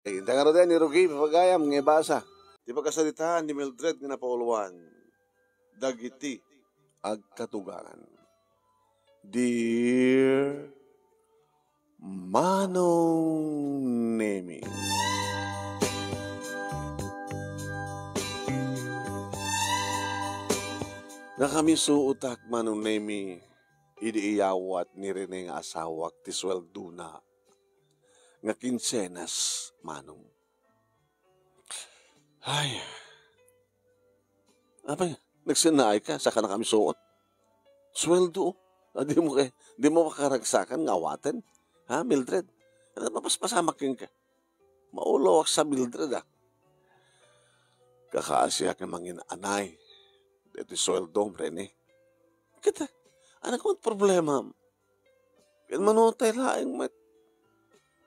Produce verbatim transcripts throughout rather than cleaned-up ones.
Inta ngaruden, irugi, papagayam, nga ibasa. Ti pakasaritaan ni Mildred nga napauluan dagiti agkatugangan. Dear Manong Nemi. Nakamisuotak, Manong Nemi, idi iyawat ni Rene nga asawak ti sueldona nga kinsenas, Manong. Ay. Apay, nagsennaay ka, saka nakamisuot. Sueldo, oh. Ah, di mo kay, di mo makaragsakan nga awaten. Ha, Mildred? Ano, mapaspasamak kenka. Maulawak sa Mildred, ah. Kakaasiak nga mangin-anay. Deti sueldo, Rene. Kita, ano kung problema? Ken manutay laeng met.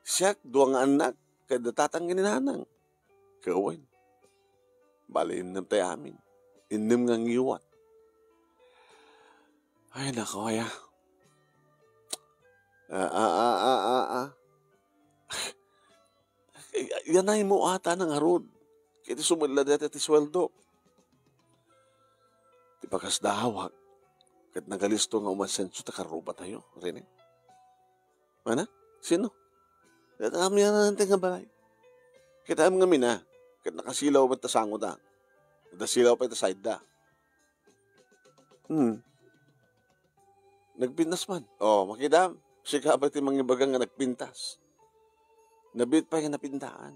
Siak, dua nga annak, ken da tatang ken ni nanang. Ken wen. Bali, innem tay amin. Innem nga ngiwat. Ay, nako, aya. Ah, ah, ah, ah, ah, ah. Yanay mo ata nang arud. Ket isumella dayta ti sueldo. Ti pakasdawak, ket nagalisto nga umasenso ta karrubatayo, Rene. Mana? Sino? Ket amin nga balay. Ket amin nga mina, ket nakasilaw met ta sango da. Da silaw pay ta side da. Hmm. Nagpintas man. Oh, makita? Sika pay ti mangibaga nga nagpintas. Nabiit pay nga napintaan.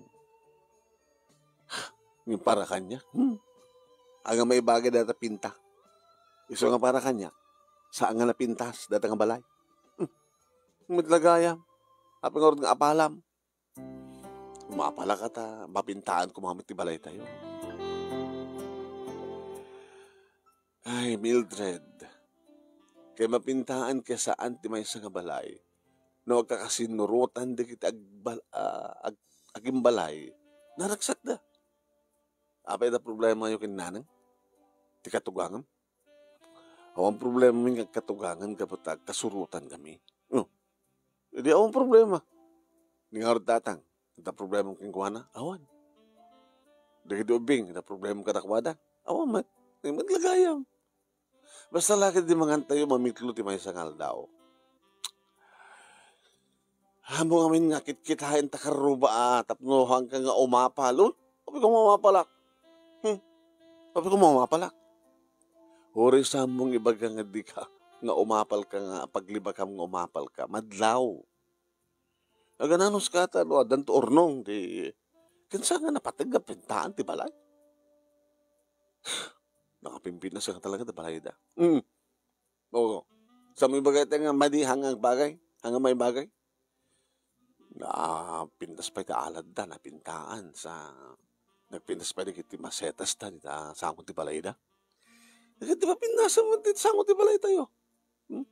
Ngem para kaniak, hmm. Anga maibagay dayta pinta. Isu nga para kaniak, saan nga napintas dayta nga balay. Hmm. Met la gayam. Apay ngarud nga apalam? Umapalka ta mapintaan koma met ti balaytayo. Ay, Mildred, kay mapintaan ket saan ti maysa nga balay, no agkakasinnurotan dagiti agbal-, ah, ag-, agimbalay, naragsakda. Apay da problemayo ken nanang? Ti katugangam? Awan problema mi nga agkatugangan gapu ta agkasurotan kami. Oh, idi awan problema. Ni ngarud tatang, adda problema kenkuana? Awan. Dagiti ubbing, adda problema kadakuada? Awan met. Ni met la gayam. Basta la ket idi mangantayo, mamitlo ti maysa nga aldaw. Ammom amin nga kitkitaen ta karruba a tapno haanka nga umapal. Uy, apay koma umapalak? Hmm. Apay koma umapalak? Uray sa ammom nga ibaga nga dika, nga umapalka, nga paglibakam nga umapalka. Madlaw. Agananos ka ta no addanto urnong ti, ken saan nga napateg nga pintaan ti balay? Nakapimpintas nga talaga ti balayda. Mm. Oo. Sa mo ibagay tayo nga madi, hanga agbagay, hanga maibagay. Napintas pay ti aladda, napintaan sa, nagpintas pay dagiti masetas da, dita sango ti balayda. Dagiti mapintasan man ti sango ti balaytayo. Hmm?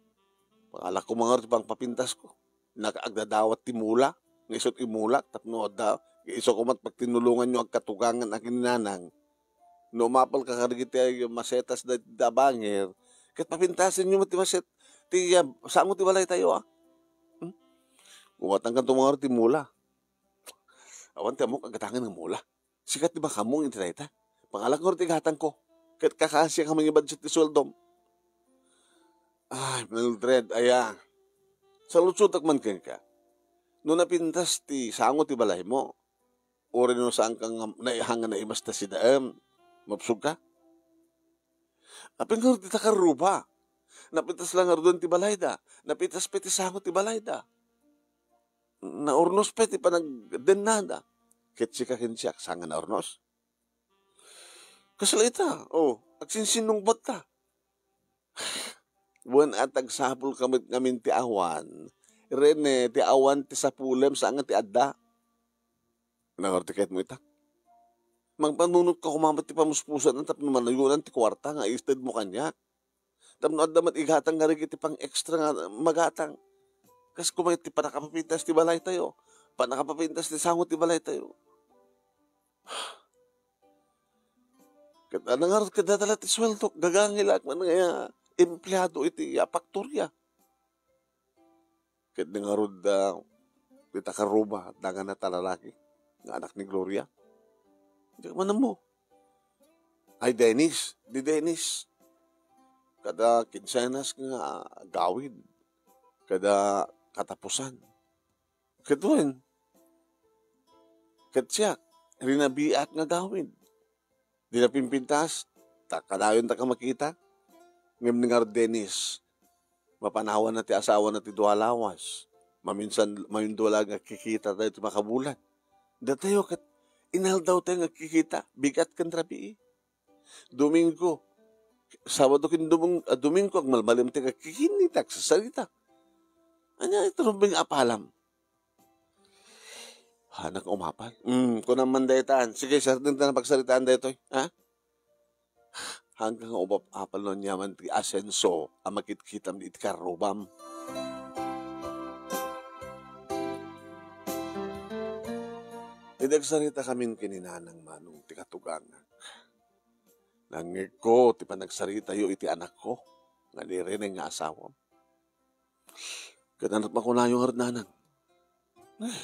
Pangalak ko mangarud ti pangpapintasko. Nakaagdadawat ti mula, nga isut' imulak, tapno adda, isu koma ti pagtinulonganyo agkatugangan a kininanang. No umapalka kadagiti masetas da, da bangir, ket papintasenyo met ti maset-, ti, ah, sango ti balaytayo, ah. Hmm? Umatankan tumangar ti mula. Awan ti ammok a gatangen nga mula. Sika ti makaammo iti dayta. Pangalak ngarud ti gatangko. Ket kakaasiak a mangibudget ti sueldom. Ay, Mildred, aya. Saludsodak man kenka. No napintas ti sango ti balaymo, uray no saanka nga naihang nga naimas ta sidaem, mabsogka? Apay ngarud ti takarruba? Napintas la ngaruden ti balayda. Napintas pay ti sango ti balayda. Naurnos pay ti panagdennada. Ket sika ken siak, saan nga naurnos? Kasla ita, oh, agsinsinnungbatta. Wen a ti agsapulka met ngamin ti awan. Rene, ti awan ti sapulem, saan nga ti adda. Nangartiketmo ita. Mangpanunotka koma met ti pamuspusan tapno manayonan ti kuarta nga itedmo kaniak. Tapno adda met igatang nga dagiti pang-extra nga magatang. Kas koma iti pannakapapintas ti balaytayo, pannakapapintas ti sango ti balaytayo. Ket nangarud kadata la ti sueldok, gagangilak man nga empleado iti, ah, faktoria. Ket nangarud, ah, ti takarruba, dagana ta lalaki. nga anak ni Gloria. Diak man ammo. Ay, Dennis, di Dennis. Kada kinsenas nga agawid, kada katapusan. Ket wen, ket siak, rinabiak nga agawid. Di napimpintas, ta kanayon ta ka makita. Ngem ni ngarud Dennis, mapanawanna ti asawana ti dua lawas. Maminsan, mayundua laeng nga kikita tayo ti makabulan. Datayo ket inaldaw tayo nga kikita, bigat ken rabii. Domingo, Sabado ken Doming-, ah, Domingo, agmalmalem tayo nga kikita, agsasarita. Ania iti rumbeng apalam? Hanak umapal. Hmm, kunam man daytan. Sige, sarden ta na pagsaritaan daytoy, ha? Hanggang nga umapal no aniaman ti asenso a makitkitam iti karrubam. Idi agsarita kamin ken ni Nanang Manong ti katugangak, nangngegko ti panagsaritayo iti anakko nga ni Rene nga asawam. Ket anat makunayo ngarud, Nanang? Eh,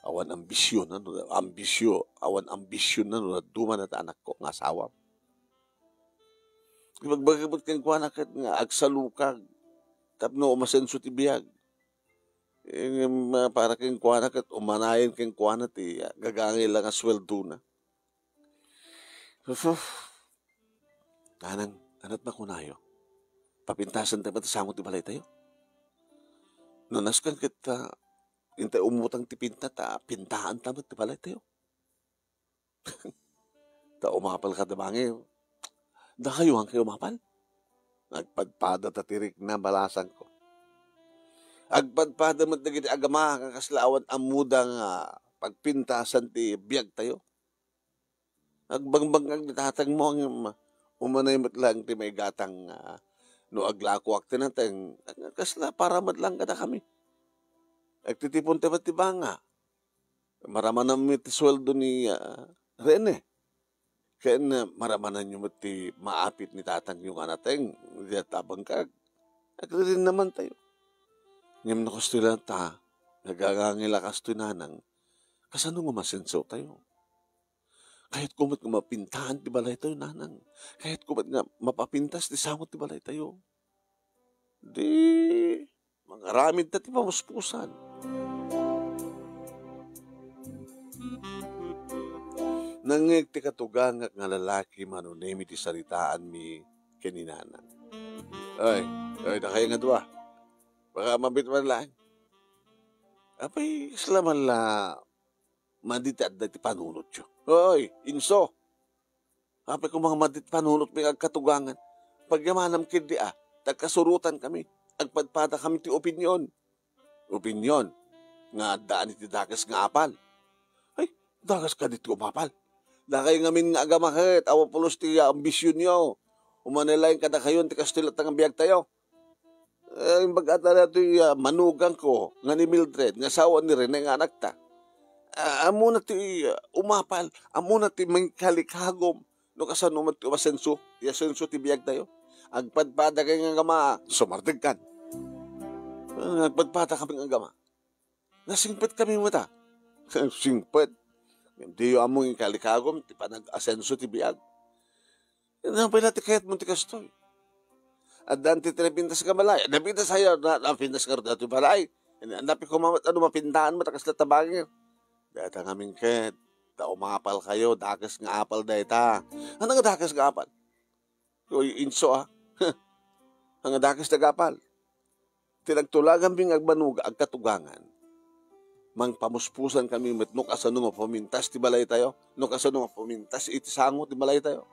awan ambisyon, ano, ambisyo, awan ambisyon, ano, dadduma na ta anakko nga asawam. Ibagbagak met kenkuana ket nga agsalukag tapno umasenso ti biag. Eh, ngem, ah, para kenkuana ket umanayen kenkuana ti, ah, gagangay la nga suweldona. Sus, Nanang, anat makunayo? Papintasan tayo ti sango ti balaytayo? No nasken ket, ah, intay umutang ti pinta ta pintaan ta met ti balaytayo. Ta umapal kada bangir. Dakayo, haankayo umapal? Agpadpada ta ti rikna, balasangko. Agpadpada met dagiti agama nga kasla awan ammoda nga pagpintasan ti biagtayo. Agbangbangag ni tatangmo, ngem umanay met laeng ti maigatang nga no aglakoak ti nateng, kasla para met laeng kadakami. Agtitipon ti met ti banga. Maramananmi ti sueldo ni, ah, Rene. Ken, ah, maramananyo met ti maapit ni tatangyo nga nateng, diay tabangkag. Agririnnaman tayo. Ngem no kastoy laeng ta, nagagangay la kastoy, Nanang, kasano nga masenso tayo? Kayatko met nga mapintaan ti balaytayo, Nanang. Kayatko met nga mapapintas ti sango ti balaytayo. Di, mangaramid ta ti pamuspusan. Nangngeg ti katugangak nga lalaki, Mano Nemi, ti saritaanmi ken ni Nanang. Ay, ay, dakayo nga dua. Baka mabit man lang. Apay, kasla man la madi ti adda ti panunotyo. Hoy, inso! Apay koma nga madi ti panunotmi nga agkatugangan? Pagyamanam ketdi a, ta agkasurotankami, agpadpadakami ti opinyon. Opinyon nga addaan iti dakes nga apal. Ay, dakes kadi ti umapal. Dakayo ngamin nga agama ket awan pulos ti ambisionyo. Umanay laeng kadakayon ti kastoy latta nga biagtayo. Eh, imbag-at daytoy, ah, manugangko nga ni Mildred nga asawa ni Rene nga anakta. Ah, ammona ti, ah, umapal, ammona ti mangikalikagum no kasano met ti umasenso, ti asenso ti biagtayo. Agpadpadakay nga agama, sumardegkan. Ah, agpadpadakami nga agama. Nasingpetkami met a. Singpet. Diyo ammo nga ikalikagum ti panag-asenso ti biag. Napay la ti kayatmo ti kastoy? Addan ti napintas nga balay. Napintas ayo, na, napintas nga datoy balay. Napay koma met ano mapintaan met a kasla tabangir. Dayta ngamin ket, ta umapal kayo, dakes nga apal dayta. Ano nga dakes nga apal? Oy, inso, ah. Ang dakes nga apal. Ti nagtulaganmi nga agmanuga, agkatugangan. Mangpamuspusankami met no kasano mapamintas ti balaytayo, no kasano mapamintas iti sango ti balaytayo.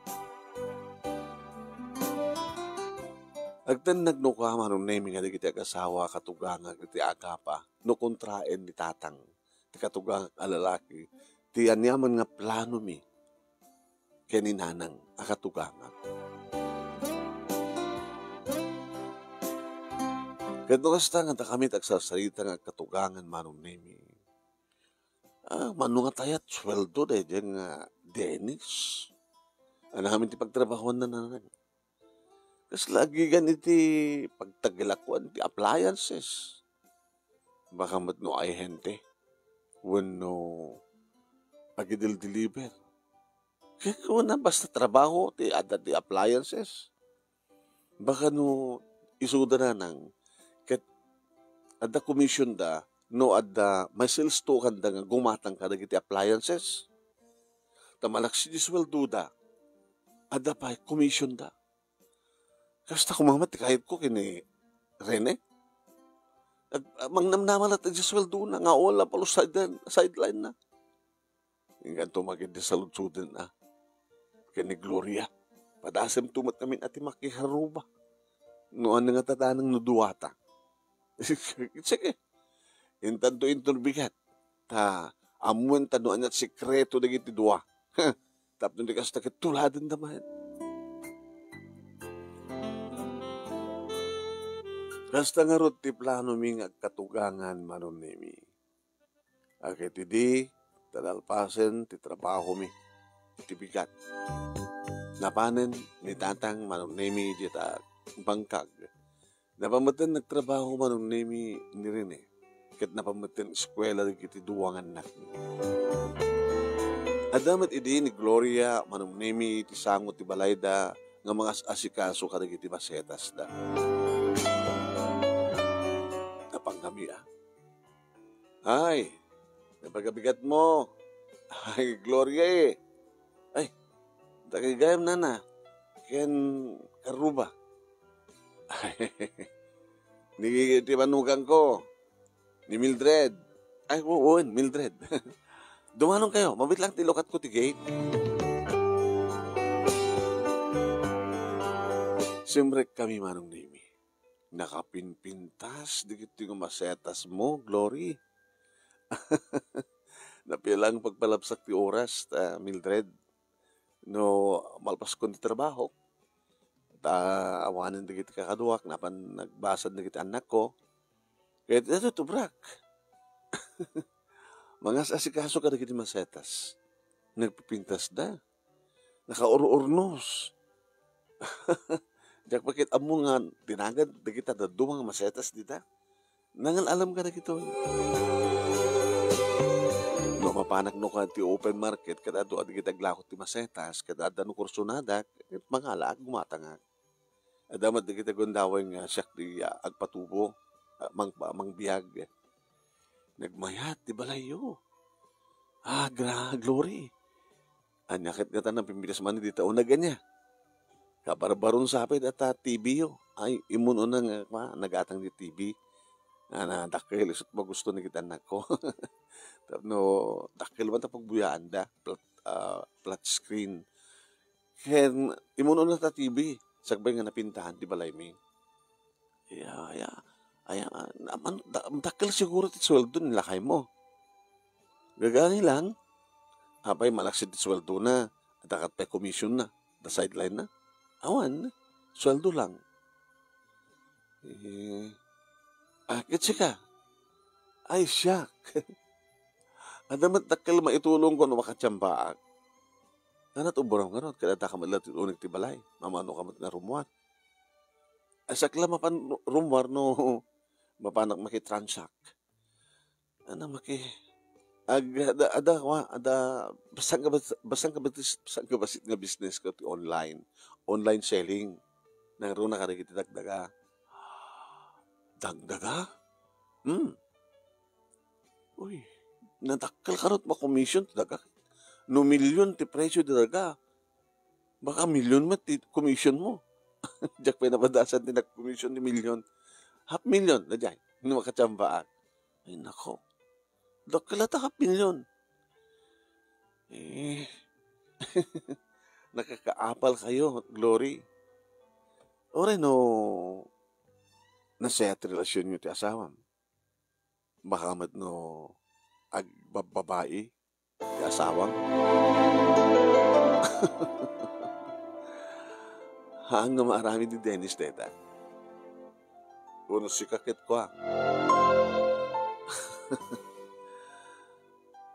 Agtennag no kua, Mano Nemi, nga dagiti agasawa, katugangak iti agapa, no kontraen ni tatang ti katugangak a lalaki, ti aniaman nga planomi ken ni Nanang a katugangak. Ket no kasta nga dakami ti agsarsarita nga agkatugangan, Mano Nemi, ah, mano nga tayat sueldo daydiay nga Dennis? Ania ngamin ti pagtrabahuanna, Nanang? Kasla agigan iti pagtagilakuan ti appliances. Baka met no ahente wenno agidildiliber. Kaya kuna basta trabaho, ti adda ti appliances. Baka no isuda nanang, ket adda commission da, no adda may sales to kanda nga gumatang kadagiti appliances. Ta malaksid ti sueldo da, adda pay commission da. Kasta koma met ti kayatko ken ni Rene. Ag-, mangnamnama latta iti sueldona nga awan la palo side-, sideline na. Inganto makidisaludsoden a ken ni Gloria. Padasemto met amin a ti makiharuba. No ania nga tataneng no duata. Sige. Intanto inton bigat. Ta, ammoen ta no ania ti sekreto dagiti dua. Tapno di kasta ket tuladenda met. Kasta ngarud ti planomi nga agkatugangan, Manong Nemi. A ket idi, ta nalpasen ti trabahomi, ti bigat. Napanen ni Tatang, Manong Nemi, dita bangkag. Napametten nagtrabaho, Manong Nemi, ni Rene. Ket napametten eskuela dagiti dua nga annakmi. Adda met idi ni Gloria, Manong Nemi, ti sango ti balayda nga mangas-asikaso kadagiti masetasda. Napangngami a. Ay, napagabigat mo. Ay, Gloria eh. Ay, dagiti gayyem nana. Ken karuba. Ni ti manugang ko. Ni Mildred. Ay, oo, Mildred. Dumanon kayo. Mabit lang ti lukatko ti gate. Simrek kami, Manong Nemi. Nakapinpintas dagiti nga masetas mo, Glory. Napia lang pagpalabsak ti oras, ta, Mildred, no malpaskon ti trabaho, ta awanen dagiti kakaduak, napan nagbasad dagiti annakko. Ket ito, tubrak. Mangas-asikaso kadagiti masetas. Nagpipintasda. Nakaur-urnos. Diak pay ket ammo nga dinagad dagita dadduma nga masetas dita. Nangal-alam ka dagitoy. No mapanak no kan ti open market, ket adu dagiti aglako ti masetas, ket adda no kursonadak, ket mangalaak, gumatangak. Adda met dagiti gundaway nga siak ti, ah, agpatubo, ah, mang-, mangbiag. Nagmayat ti balayyo. Ah, gra-, glory. Ania ket ngata napimbitas man dita uneg ania? Kabarbaron sapay data T V yo. Ay, immun una nga, kua, nagatang ti T V. Ah, nadakkel, isut' magusto ni kit annakko. Tapno dakkel man ta pagbuyaanda, flat, ah, flat screen. Ken immun una ta T V, sakbay nga napintahan ti balaymi. Ya, ya, aya, naman, da-, dakkel siguro ti sueldo ni lakaymo. Gagani lang, apay malaksid ti sueldona, adda ket pay commission na, da sideline na. Awan, sueldo lang. Eh, ah, ket sika? Ay, siak. Adda met dakkel maitulongko no makatiambaak. Nana, tuburam ngarud, ket adda ka met la ti uneg ti balay. Mamano ka met nga rummuar. Ay, siak la mapan ru-, rummuar no mapanak makitransact. Ano, maki-, ag-, ada, ada, wa, ada, basang ka bas-, basang ka batis-, basang ka basit nga business ko ti online. Online selling. Nangruna kadagiti dagdaga. Dagdaga? Hmm. Uy, nadakkel karot makomision ti daga. No milyon ti presyo ti daga, baka milyon met ti komision mo. Diak pay napadasan ti nagkomision ti milyon. Half million na diay, no makatiambaak. Ay, nako. Dakkel ta half million. Eh, nakakaapal kayo, Glory. Uray no, nasayat ti relasyonyo ti asawam. Baka met no agbabbabai ti asawam. Haan nga maaramid ni Dennis dayta. Wenno sika ket kua.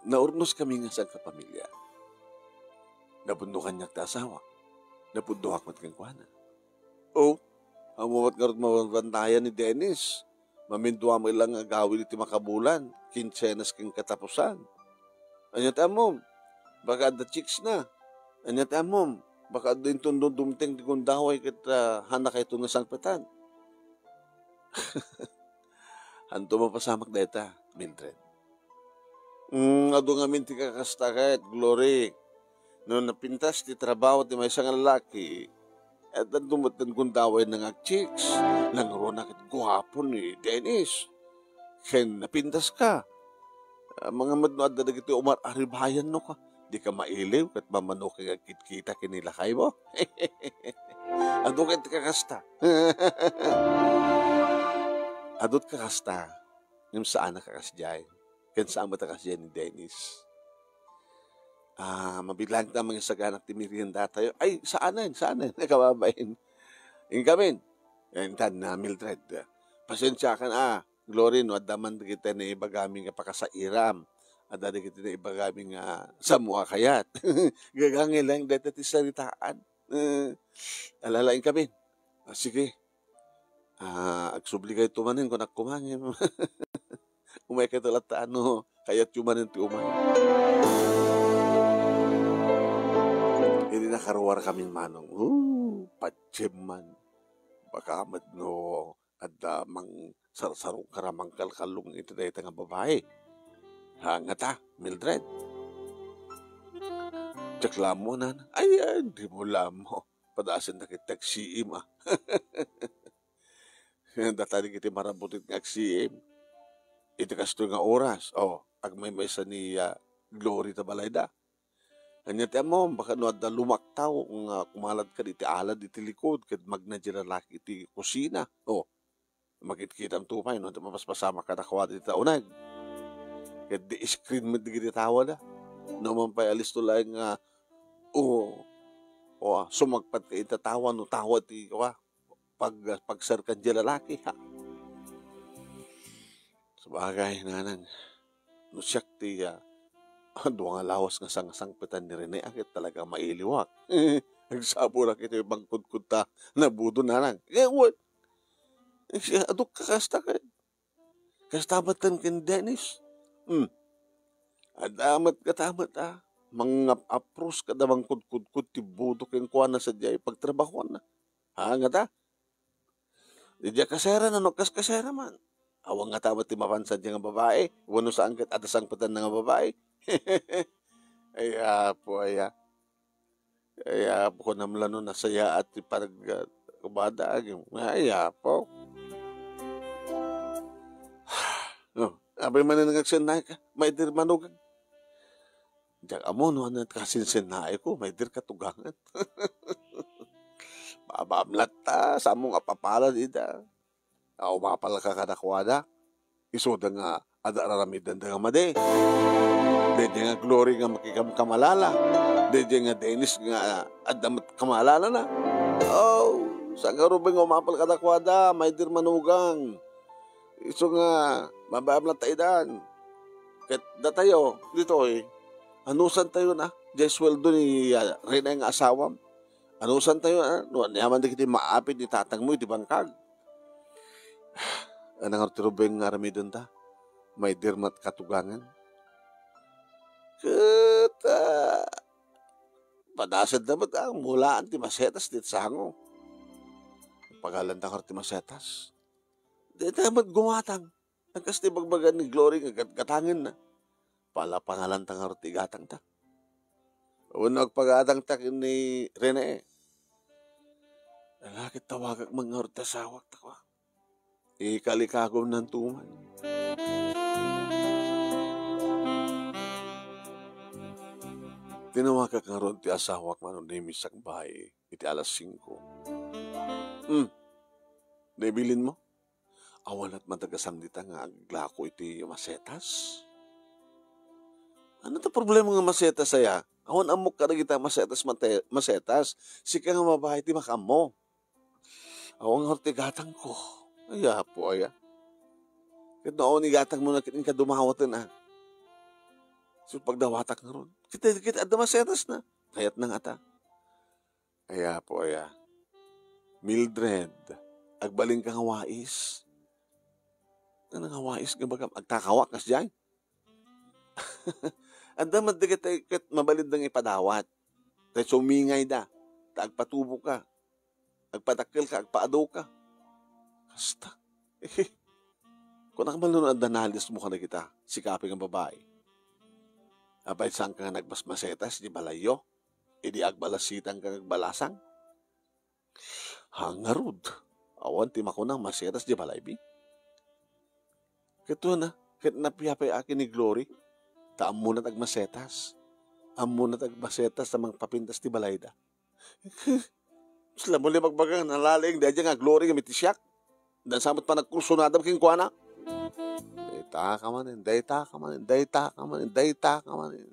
Naurnos kami nga sangkapamilya. Nabunno kaniak ti asawak. Nabunnoak met kenkuana. O, ammo met ngarud mabanbantayan ni Dennis. Mamindua met lang nga agawid iti makabulan, kinsenas ken katapusan. Ania ti ammom? Baka adda chicks na. Ania ti ammom? Baka adda inton dumteng ti gundaway ket, ah, haannakayto nga sangpetan. Hanto mapasamak dayta, Mildred. Mm, adu ngamin ti kakasta ket, Glory. No napintas ti trabaho ti maysa nga lalaki, et adu met ti gundawayna nga agchicks. Nangruna ket guapo ni Dennis. Ken napintas ka. Ah, mangan met no adda dagiti umar-aribayan no ka. Dika mailiw ket mamano ka nga agkitkita ken ni lakaymo. Adu ket kakasta. Adu ti kakasta. Ngem saan a kakasdiay. Ken saan met a kasdiay ni Dennis. Ah, mabilang ta mangisagana ti meriendatayo. Ay, saanen, saanen, kababain. Inkamin. Intan na, Mildred. Pasensiakan, ah. Glory, no adda man dagiti naibagami nga pakasairam, adda dagiti naibagami nga sammo a kayat. Gagangay laeng dayta ti saritaan. Eh, alalaing kami. Ah, sige. Ah, agsubli kayto manen, kunak koma ngem. Umay kayto latta, ano, kayatyo manen ti umay. Idi nakaruar kami, Manong, uh, patsem man. Baka met no adda mangsarsarungkar a mangkalkallong iti dayta nga babai. Ha, ngata, Mildred? Diak lamo, nana. Ay, ay, dimo lamo. Padasen da ket agsiim, ah. Data dagiti marabutit nga agsiim. Iti kastoy nga oras, oh, agmaymaysa ni, ah, Glory ta balayda. Ania ti ammom, baka no adda lumaktaw nga kumaladka iti alad iti likod ket magna diay lalaki iti kusina. Oh, makitkitam to pay no, mapaspasamak kadakuada iti tauneg. Ket di screen met dagiti tawada. No man pay alisto laeng nga, o, o, sumagpat ka iti tawa no tawa ti, wa, pag-, pagserkan diay lalaki, ha? Sabagay, nanang, no siak ti, ah, dua nga lawas nga sangsangpetan ni Rene, a, ket talaga mailiwak. Agsapulak iti pagkudkudta, nabudo, nanang. Eh, wen. Eh, siya, aduk ka kasta ken. Kasta met ken Dennis. Hmm. Adda met kata met, ah. Mangap-apros kada mangkudkudkod ti budo kenkuana sadiay pagtrabahoanna. Ha, ngata? Diay kasera, no, kas kasera man. Awan ngata met ti mapan sadiay nga babai. Wenno saan ket adda sangpetanna nga babai. Ay, apo, aya. Ay, apo, kunam la no nasayaat ti panagkabada, agim. Ay, apo. No, apay manen nga agsennaek, maidir manugang. Diak ammo no ania ti kasinsennaeko, maidir katugangan. Babaam latta, sammo nga papalad ida. A, umapal ka kadakuada. Isuda nga adda ar-aramidenda nga madi. Daydiay nga Glory nga makikamkamalala. Daydiay nga Dennis nga adda met kamalalana. Oh, saan nga Ruben nga umapal kadakuada, maidir manugang. Isu nga, babaam latta idan. Ket datayo, ditoy, anusantayo na, diay sueldo ni, ah, Rene nga asawam. Anusantayo, ah, no, aniaman dagiti maapit ni tatangmo iti bangkag. Ania ngarud ti Ruben nga aramidenta? Maidir met katugangan. Ket, ah, padasenda met, ah, mulaan ti masetas ti sango. Pangalanta ngarud ti masetas. Dayta met gumatang. Kas ti ibagbaga ni Glory nga gatgatangenna. Pala pangalanta ngarud ti igatangta. Wenno agpagatangta ken ni Rene. Ala, ket tawagak man ngarud ti asawak, ta kua. Ikalikagumnanto man. Tinawagak ngarud ti asawak, Manong Dennis, sakbay iti alas singko. Hmm. Naibilinmo? Awan met matagasam dita nga aglako iti masetas? Ania ti problema nga masetas aya? Awan ammok kadagita masetas, mate-, masetas. Sika nga babai ti makaammo. Awan ngarud ti gatangko. Ay, apo aya. Ket no awan igatangmo na ket inka dumawaten, ah. So, pagdawatak ngarud. Kita, kita, adda masetas na. Kayat na ngata. Ay, apo aya. Mildred, agbalin ka nga wais. Ano nga wais nga bagam? Agtakawak, kasdiay? Adda met dagiti ket mabalin nga ipadawat. Ta sumingayda, ta agpatuboka, agpadakkelka, agpaadoka. Kasta. Kunak man no adda nalismo kadagita, sika pay nga babai. Apay, saanka nga nagbasmasetas iti balayyo? Idi agbalasitanka nga agbalasang? Ha, ngarud, awan ti makuna a masetas di balaymi. Ket wen a, ket napiapay-ak ken ni Glory, ta ammona ti agmasetas. Ammona ti agmasetas ta mangpapintas ti balayda. Sila mo li magbaga nga nalaing daydiay nga Glory nga mitisiak. Dansa met panagkursunadam kenkuana. Dayta ka manen, dayta ka manen, dayta ka manen, dayta ka manen.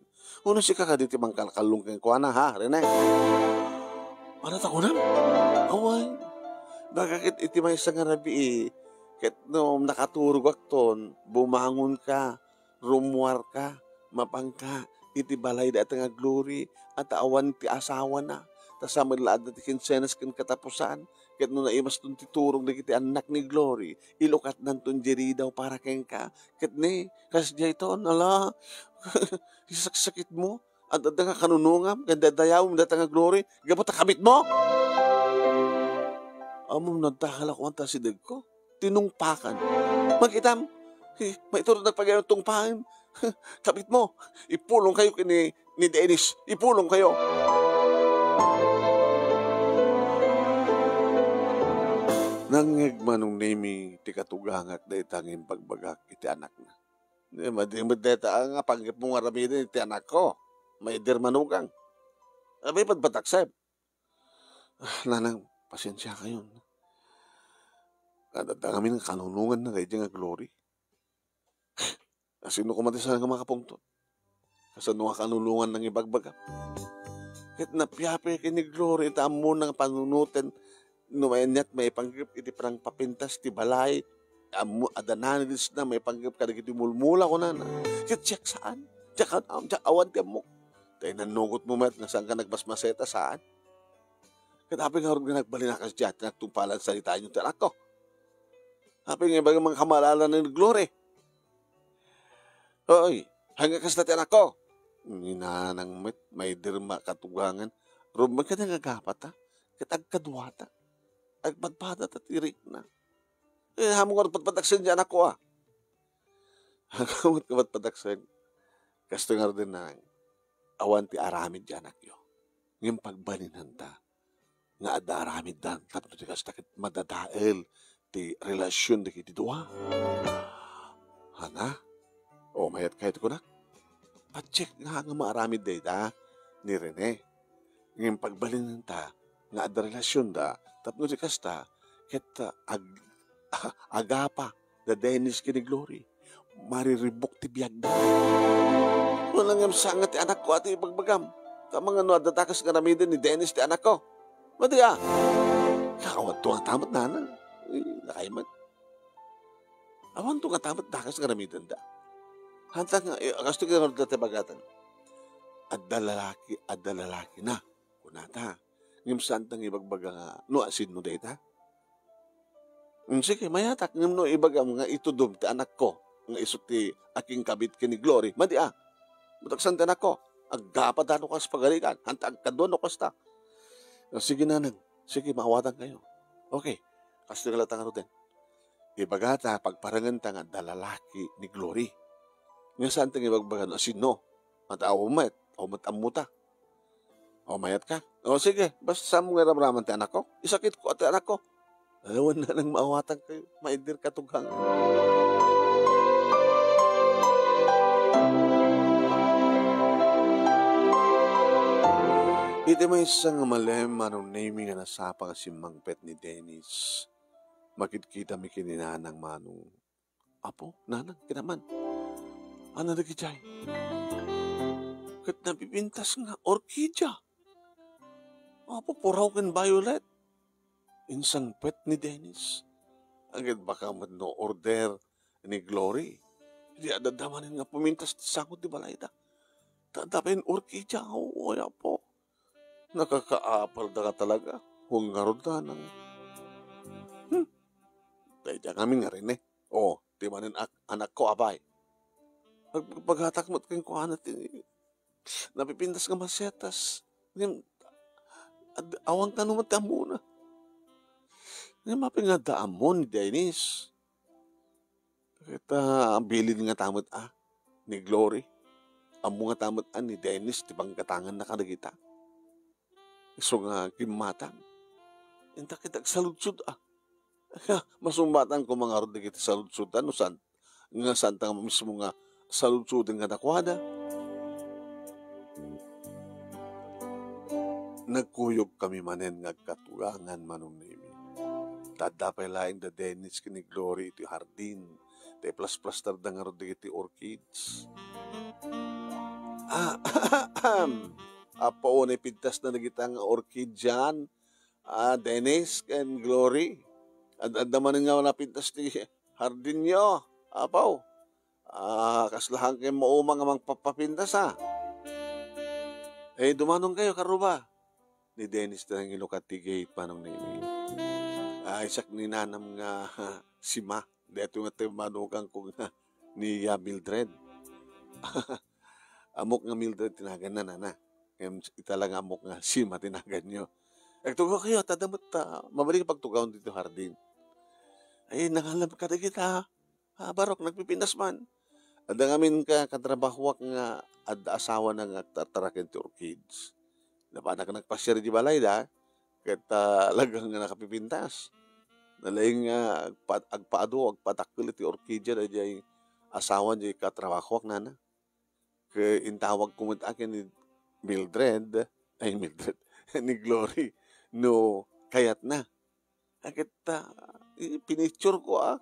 Uno sika kadi ti mangkalkallong kenkuana, ha, Rene? Ano ta kunam? Awan. Baka ket iti maysa nga rabii, ket no nakaturogakton, bumangonka, rummuarka, mapanka iti balay dayta nga Glory, a ta awan ti asawana, ta sa met la adda ti kinsenas ken katapusan, ket no naimaston ti turog dagiti annak ni Glory, ilukatnanton diay ridaw para kenka, ket ne, kasdiayton, ala, isaksakitmo, adda nga kanunongam, ken dadayawem dayta nga Glory, gapu ta kabitmo! Ammom, nadakkel a kuan ta asidegko. Tinungpakan. Makitam, eh, maiturognak pay gayon tungpaen. Kabitmo, ipulongkayo ken ni, ni Dennis. Ipulongkayo. Nangngeg Manong Nemi ti katugangak dayta nga imbagbagak iti anakna. Di, madi met dayta nga panggepmo nga aramiden iti anakko. Maidir manugang. Abay, patpataksem. Ah, nanang, pasensiakayon. Adda ngamin nga kanunonganna daydiay nga Glory. Asino koma ti saan nga makapungtot? Kasano nga kanunonganna nga ibagbagam? Ket napiapay ken ni Glory ta ammona nga panunoten no mayat maipanggep iti panangpapintas ti balay. Ammo, adda nalisna maipanggep kadagiti mulmula, kunana. Ket siak saan. Diak, diak awan ti ammok. Ta inannugotmo met nga saanka nagbasmaseta, saan? Ket apay ngarud nga nagbalin a kasdiay ti nagtungpalan saritaenyo ti anakko? Apay nga ibagam nga kamalaala ni Glory? Hoy, haan nga kasta ti anakko? Ni nanang met, maidir makatugangan. Rumbeng ket nga agapata, ket agkaduata. Agpadpadata ti rikna. Eh, ammom ngarud patpataksen ti anakko, a. Ammom ngarud patpataksen. Kastoy ngarud, nanang. Awan ti aramid ti anakyo. Ngem pagbalinanta nga adda aramidda tapno ti kasta ket madadael ti relasion dagiti dua. Hana? O, mayat kayo ti kunak? Patsek nga, nga maaramid dayta ni Rene. Ngem pagbalinenta nga adda relasionda tapno ti kasta ket, ah, ag-, agapa da Dennis ken ni Glory. Mariribuk ti biagda. Kunam ngem saan nga ti anakko a ti ibagbagam. Ta mangano adda dakes nga aramiden ni Dennis ti anakko? Madi a. Awanto ngata met, nanang. Eh, nakaiman. Awanto ngata met dakes nga aramidenda. Hanta nga, eh, kastoy nga ngarud ti bagatan. Adda lalaki, adda lalaki na. Kunata. Ngem saanta nga ibagbaga nga no asino dayta? Mm, sige, mayatak. Ngem no ibagam nga itudom ti anakko, nga isu ti akinkabit ken ni Glory, madi a. Butak saan ti anakko? Agapa da no kas pagarigan, hanta agkadua no kasta. Ah, sige, nanang. Sige, maawatankayo. Okay. Kastoy nga latta ngaruden. Ibagata, pagparengenta nga adda lalaki ni Glory. Nga saanta nga ibagbaga no asino? Ata awan met, awan met ammota. O, mayat ka? O, sige, basta saanmo nga iramraman ti anakko. Isakitko ti anakko. Awan, nanang, maawatankayo. Maidir katugangan. Iti maysa nga malem, Manong Nemi, nga nasapa nga simmangpet ni Dennis, makitkitami ken ni Nanang Manong. Apo, nanang, kinaman. Ania dagidiay? Ket napipintas nga orkidia. Apo, puraw ken violet. Insangpet ni Dennis. Agid baka met no order ni Glory. Di adda manen nga pumintas ti sango ti balayda. Ta adda pay orkidia, oy, apo. Nakakaapal da ka talaga. Wen ngarud, nanang. Hmm. Daydiay ngamin nga Rene. O, ti manen ak-, anakko, apay. Agpagatak met kenkuana ti napipintas nga masetas. Ngem, ad-, awan kano met ti ammona. Ngem apay nga adda ammo ni Dennis? Ket, ah, bilin ngata met, ah, ni Glory. Ammo ngata met, ah, ni Dennis ti panggatanganna kadagita. Isu nga gimmatang. Inta ket agsaludsod, ah. Masumbatan koma ngarud dagiti saludsod, no saan, nga saanta nga mismo nga saludsoden kadakuada. Nagkuyogkami manen nga agkatugangan, Manong Nemi. Ta adda pay laeng da Dennis ken ni Glory iti hardin. Ta iplasplasterda ngarud dagiti orchids. Ah, apo, unay pintasna dagita nga orchidian. Ah, Dennis ken Glory. Ad-, adda manen nga napintas ti hardinyo, apo. Ah, kasla haan ken mauma nga mangpapapintas, ah. Eh, dumanonkayo, karuba. Ni Dennis ti nangilukat ti gate, Manong Nemi. Ah, isak ni nanam nga sima. Daytoy nga ti manukangko nga ni, ah, Mildred. Ammok nga Mildred ti naganna, nana. Ngem ita la nga ammok nga sima ti naganyo. Agtugawkayo, ta adda met, ah, mabalin nga pagtugawon ditoy hardin. Ay, nangalam kadagita. Ah, barok, nagpipintas man. Adda ngamin ka-, katrabahoak nga adda asawana nga agtartaraken ti orchids. Napanak nagpasiar iti balayda, ket, ah, talaga nga nakapipintas. Nalaing nga agpa-, agpaadu, agpadakkel iti orchidia daydiay asawa diay katrabahoak, nana. Ket intawagko met a ken ni Mildred, ay, Mildred, ni Glory, no kayatna. A ket, ah, i-, pinictureko, ah.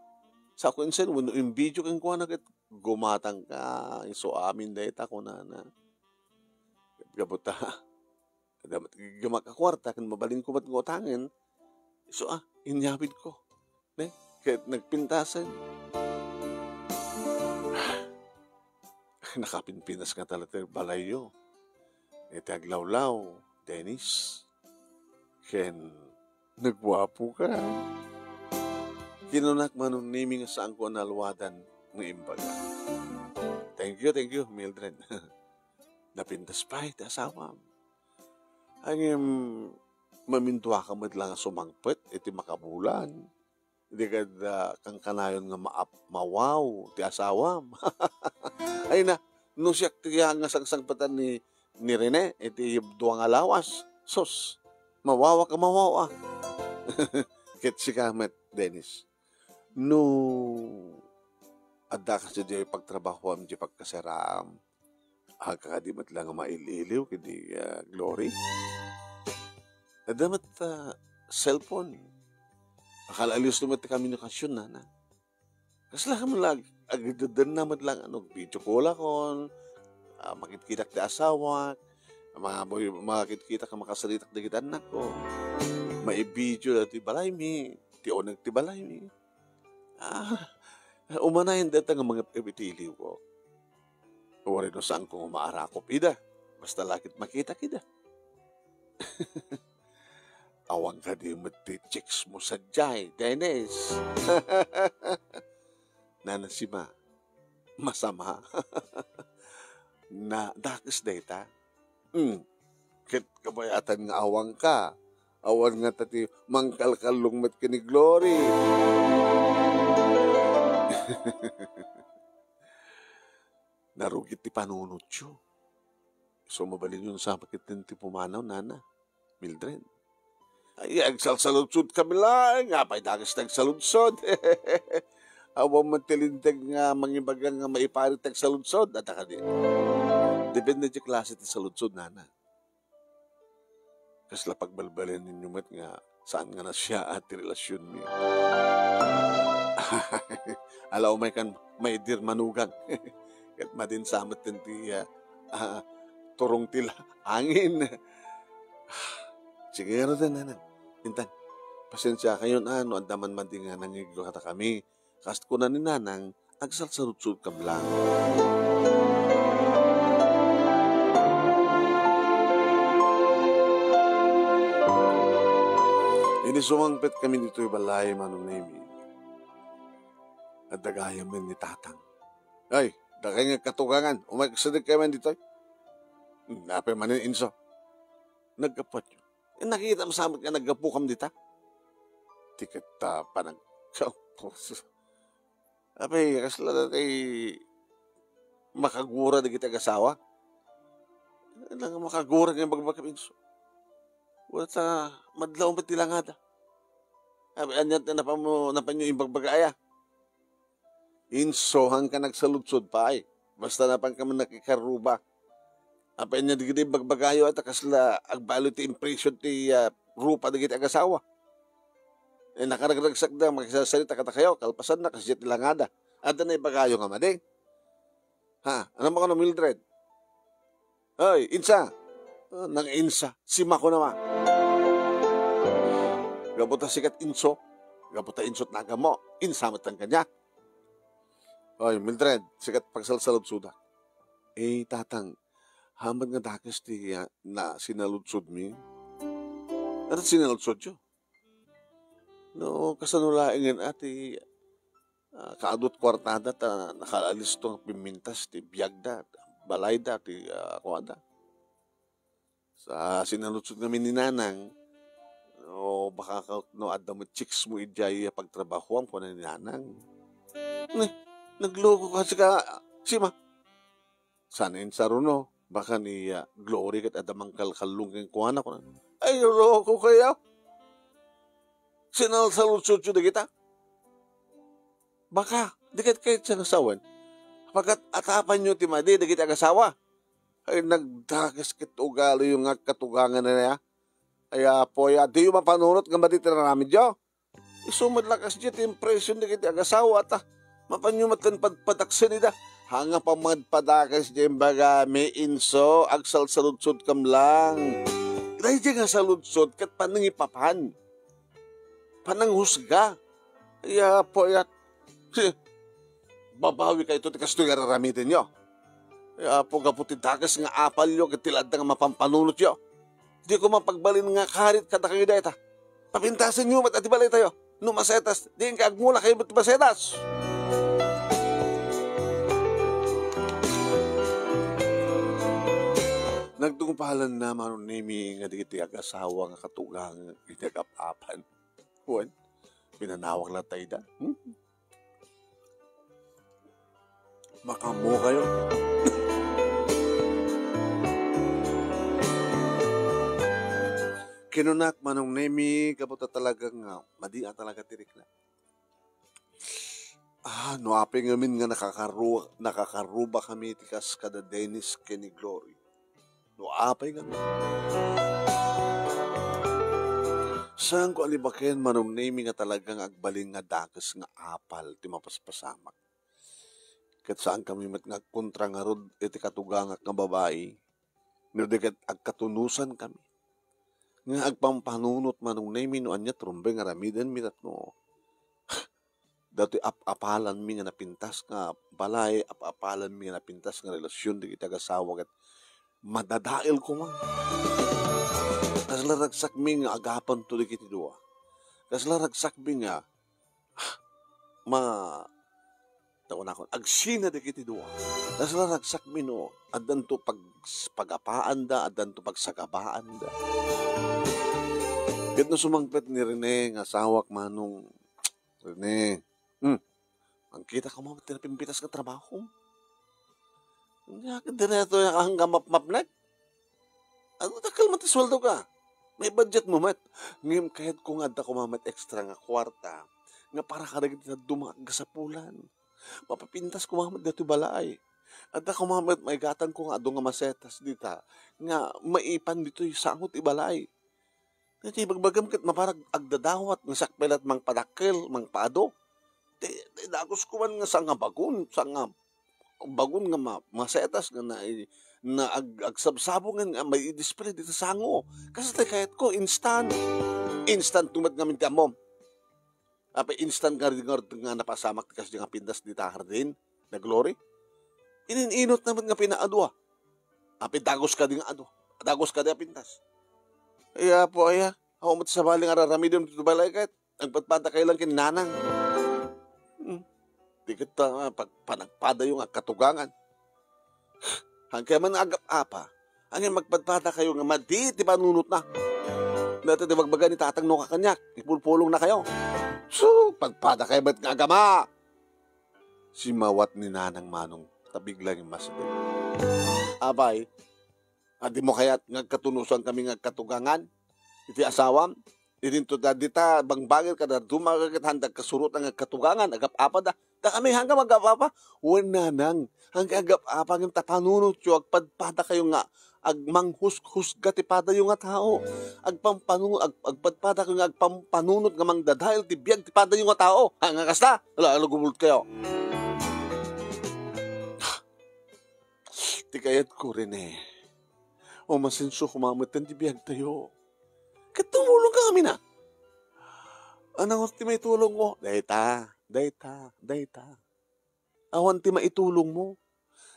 Sa kuen sen, wenno in-video kenkuana ket gumatangka, isu amin dayta, kunana. Ket gapu ta, adda met gaggamak a kuarta ken mabalinko met nga utangen, isu, ah, inyawidko. Ne? Ket nagpintasen. Nakapinpinas ngata latta ti balayyo. Iti aglawlaw, Dennis, ken nagguapoka. Kinunak, Manong Nemi, nga saanko a nalwadan nga imbaga. Thank you, thank you, Mildred. Napintas pay ti asawam. Ngem, maminduaka met la nga sumangpet iti makabulan. Idi kad, ah, kankanayon nga maap-, mawaw ti asawam. Ay na, no siak ti, ah, nga sangsangpetan ni, ni Rene iti dua nga lawas, sus, mawawak a mawaw, ah. Ket sika met, Dennis, no adda kasi di pagtrabahoam di pagkasaraam, Agka kadi met la nga mail-iliw ken ni, ah, Glory? Adda met, ah, cellphone. Akal-aliwes met ti komunikasion, nana. Kasla ka met la ag-, agdeddenna met la nga, ano, video call-akon, ah, makitkitak ti asawak, ma-, boy-, makitkitak nga makasaritak dagiti annakko. Maivideo dati balaymi, ti uneg ti balaymi. Ah, umanayen dayta nga mangep-ep iti iliwko. Uray no saanko nga maarakop ida, basta la ket makitak ida. Awan kadi met ti chicks mo sadiay, Dennis. Nana Sima, masama. Na, dakes dayta. Hmm. Ket kabayatan nga awanka. Awan ngata ti mangkalkallong met ken ni Glory. Narugit ti panunotyo. Isu mabalinyon sa makitnen ti pumanaw, nana, Mildred. Ay, agsalsaludsodkami laeng. Apay dakes ti agsaludsod? Awan met ti linteg nga mangibaga nga maiparit ti agsaludsod. Adda kadi? Depende ti klase ti saludsod, nana. Kasla pagbalbalianyo met nga saan nga nasiaat ti relasionmi. Ala, umaykan, my dear manugang. Ket madin sa met ti, ah, ah, turong ti la-, angin. Sige, ngaruden, nanang. Intan, pasensiakayon, ah, no adda man madi nga nangiglo kadakami. Kas kuna ni nanang, agsalsaludsolkam lang. Idi sumangpetkami ditoy balay, Manong Nemi, adda gayam ni tatang. Ay, dakay nga katugangan, umayka sadi kayman ditoy. Apay manen, Inso? Naggapuatyo. Eh, nakitam sa met nga naggapukam dita? Ti ket ta panag-, Apay, kasla dayta makagura dagiti agasawa? Nang makagura nga ibagbagam, Inso. Wen ta, madlaw met ti langada. Apay, ania ti napamo-, napanyo imbagbaga aya? Inso, haanka nagsaludsod pay. Basta napanka man nakikarruba. Apay, ania dagiti ibagbagayo a ta kasla agbaliw ti impression ti, ah, rupa dagiti agasawa? Eh, nakaragragsakda, makisasarita kadakayo, kalpasanna, kasdiay ti langada. Adda naibagayo nga madi? Ha? Ania makunak, Mildred? Hoy, Insa! Ah, nang Insa, simakon a. Gapu ta sika ti Inso, gapu ta Inso ti naganmo, Insa met ti kaniak. Hoy, Mildred, sika ti pagsalsaludsodak. Eh, Tatang, haanka met nga dakes ti, ah, na sinaludsodmi? Ania ti sinaludsodyo? No, kasano laengen a ti, ah, kaadu ti kuartada ta nakaalisto nga pimmintas ti biagda, balayda, ti, ah, kuada. Sa sinaludsod ngamin ni Nanang, no, baka ka, no, adda met chicks mo idiay pagtrabahoam, kuna ni Nanang. Ne, naglokoka sika, Sima. Saan insaruno? Baka ni, ah, Glory ket adda mangkalkallong kenkuana, kuna. Ay, loko kayo. Sinalsaludsodyo dagita. Baka, di ket kayat siya nga sawen. Apay ket atapanyo ti madi dagiti agasawa. Ay, nagdakes ket ugaliyo nga agkatugangan a. Ay, Apo, ay, diyo mapanunot nga madi ti raramidyo? Isu met la kasdiay ti impression dagiti agasawa ta mapanyo met ken padpadaksen ida. Haan nga pammadpadakes diay imbagami, Inso, agsalsaludsodkam lang. Daydiay nga saludsod ket panangipapan. Pananghusga. Ay, Apo, ay, babawi kayto ti kastoy nga raramidenyo. Ay, Apo, gapu ti dakes nga apalyo ket ti la adda nga mapampanunotyo. Di ko man pagbalin nga karit kadakayo dayta. Papintasenyo met a ti balaytayo. No masetas, di inka agmula kayo met masetas. Nagtungpalan na, Manong Nemi, nga dagiti agasawa nga katugang iti agap-apan. Wen, pinanawag la ta ida. Hmm? Makaammo kayo. Kinunak, Manong Nemi, gapu ta talaga nga, madi a talaga ti rikna. Ah, no apay ngamin nga nakakaru-, nakakarruba kami ti kas kada Dennis ken ni Glory. No apay ngamin. Saanko a libaken, Manong Nemi, nga talaga nga agbalin nga dakes nga apal ti mapaspasamak. Ket saan kami met nga agkontra ngarud iti katugangak nga babai, no di ket agkatunosan kami. Nga agpampanunot, Manong Nemi, no ania ti rumbeng nga aramidenmi tapno datoy ap-apalanmi nga napintas nga balay, ap-apalanmi nga napintas nga relasyon dagiti agasawa ket madadael koma. Kasla ragsakmi nga agapanto dagiti dua. Kasla ragsakmi nga ma-, tawanakon, agsina dagiti dua. Kasla ragsakmi no addanto pag-, pagapaanda, addanto pagsagabaanda. Ket no sumangpet ni Rene nga asawak, Manong Rene, hmm, mangkita koma met ti napimpitas nga trabaho. Ania ket diretso nga mapmapnek? Adu, dakkel met ti sueldoka. May budget mo met. Ngem kayatko nga adda koma met extra nga kuarta nga para kadagiti dadduma a aggasapulan. Mapapintas koma met ditoy balay. Adda koma met maigatangko nga adu nga masetas dita nga maipan ditoy sango ti balay. Daytoy ibagbagam ket maparag agdadawat nga sakbay la't mangpadakkel, mangpaadu. Ti, ti dagus ko man nga sangabagon, sangabagon nga ma-, masetas nga na-, na ag-, agsabsabongen nga mai-display dita sango. Kasla ti kayatko, instant. Instant met ngamin ti ammom. Apay instant nga, nga, nga napasamak ti kasdiay nga pintas dita hardin, na Glory? Inin-inotna met nga pinaadu a. Apay dagus kadi nga adu. Dagus kadi a pintas. Ay, Apo, aya. Awan met sabali nga raramidem ditoy balay ket agpadpadakay lang ken Nanang. Hmm. Di ket ta, ah, pag-, panagpadayo nga agkatugangan. Haankayo man nga agap-apa, Ngem agpadpadakayo nga madi ti panunotna. Dayta ti ibagbaga ni tatangmo kaniak, ipulpulongnakayo. Su, padpadakayo met nga agama! Simmawat ni Nanang Manong, ta biglang immasideg. Apay, a dimo kayat nga agkatunusankami nga agkatugangan iti asawam? Idinto ta dita bangbangir kada dumaga ket haanda agkasurotan nga agkatugangan, agap-apada. Dakami, haanda agap-apa? Wen, Nanang, haanda agap-apa ngem ta panunotyo, agpadpadakayo nga agmanghusghusga ti padayo nga tao. Agpampanu-, ag-, agpadpadakayo nga agpampanunot nga mangdadael ti biag ti padayo nga tao. Ha, nga kasta? Ala, ala, gumulotkayo. Ti kayatko, Rene, umasenso koma metten ti biagtayo. Ket tumulongka ngamin a. Anang ti maitulongmo? Dayta, dayta, dayta. Awan ti maitulongmo.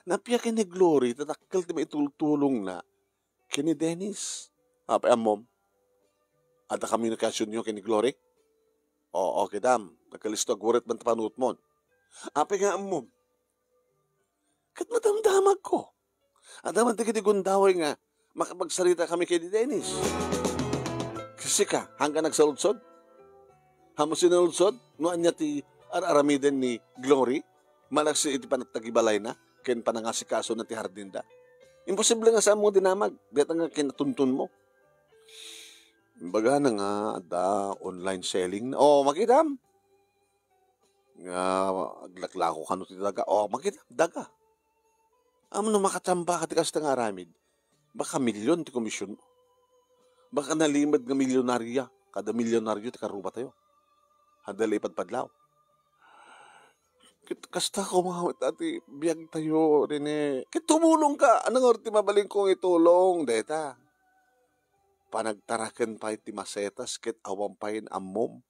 Napiak ken ni Glory, ta dakkel ti maitultulongna ken ni Dennis. Apay ammom? Adda komunikasionyo ken ni Glory? Oo, kitam. Nagkalisto, agurit man ta panunotmon. Apay nga ammom? Ket madamdamagko. Adda man dagiti gundaway nga makapagsaritami ken ni Dennis. Sika, haanka nagsaludsod? Haanmo sinaludsod no ania ti ar-aramiden ni Glory, malaksid iti panagtagibalayna ken panangasikasona ti hardinda? Imposible nga saanmo nga dinamag dayta nga kinatuntonmo. Imbagana nga adda online selling na. Oh, makitam? Nga aglaklako kano ti daga. Oh, makitam, daga. Ammom no makatambaka ti kasta nga aramid, baka milyon ti komisionmo. Baka nalimed nga milyonaria, kada milyonario ti karrubatayo. Haanda la ipadpadlaw. Ket kasta koma met ti biagtayo, Rene. Ket tumulongka. Anang ti mabalinko nga itulong? Dayta. Panagtaraken pay ti masetas ket awan pay ammom.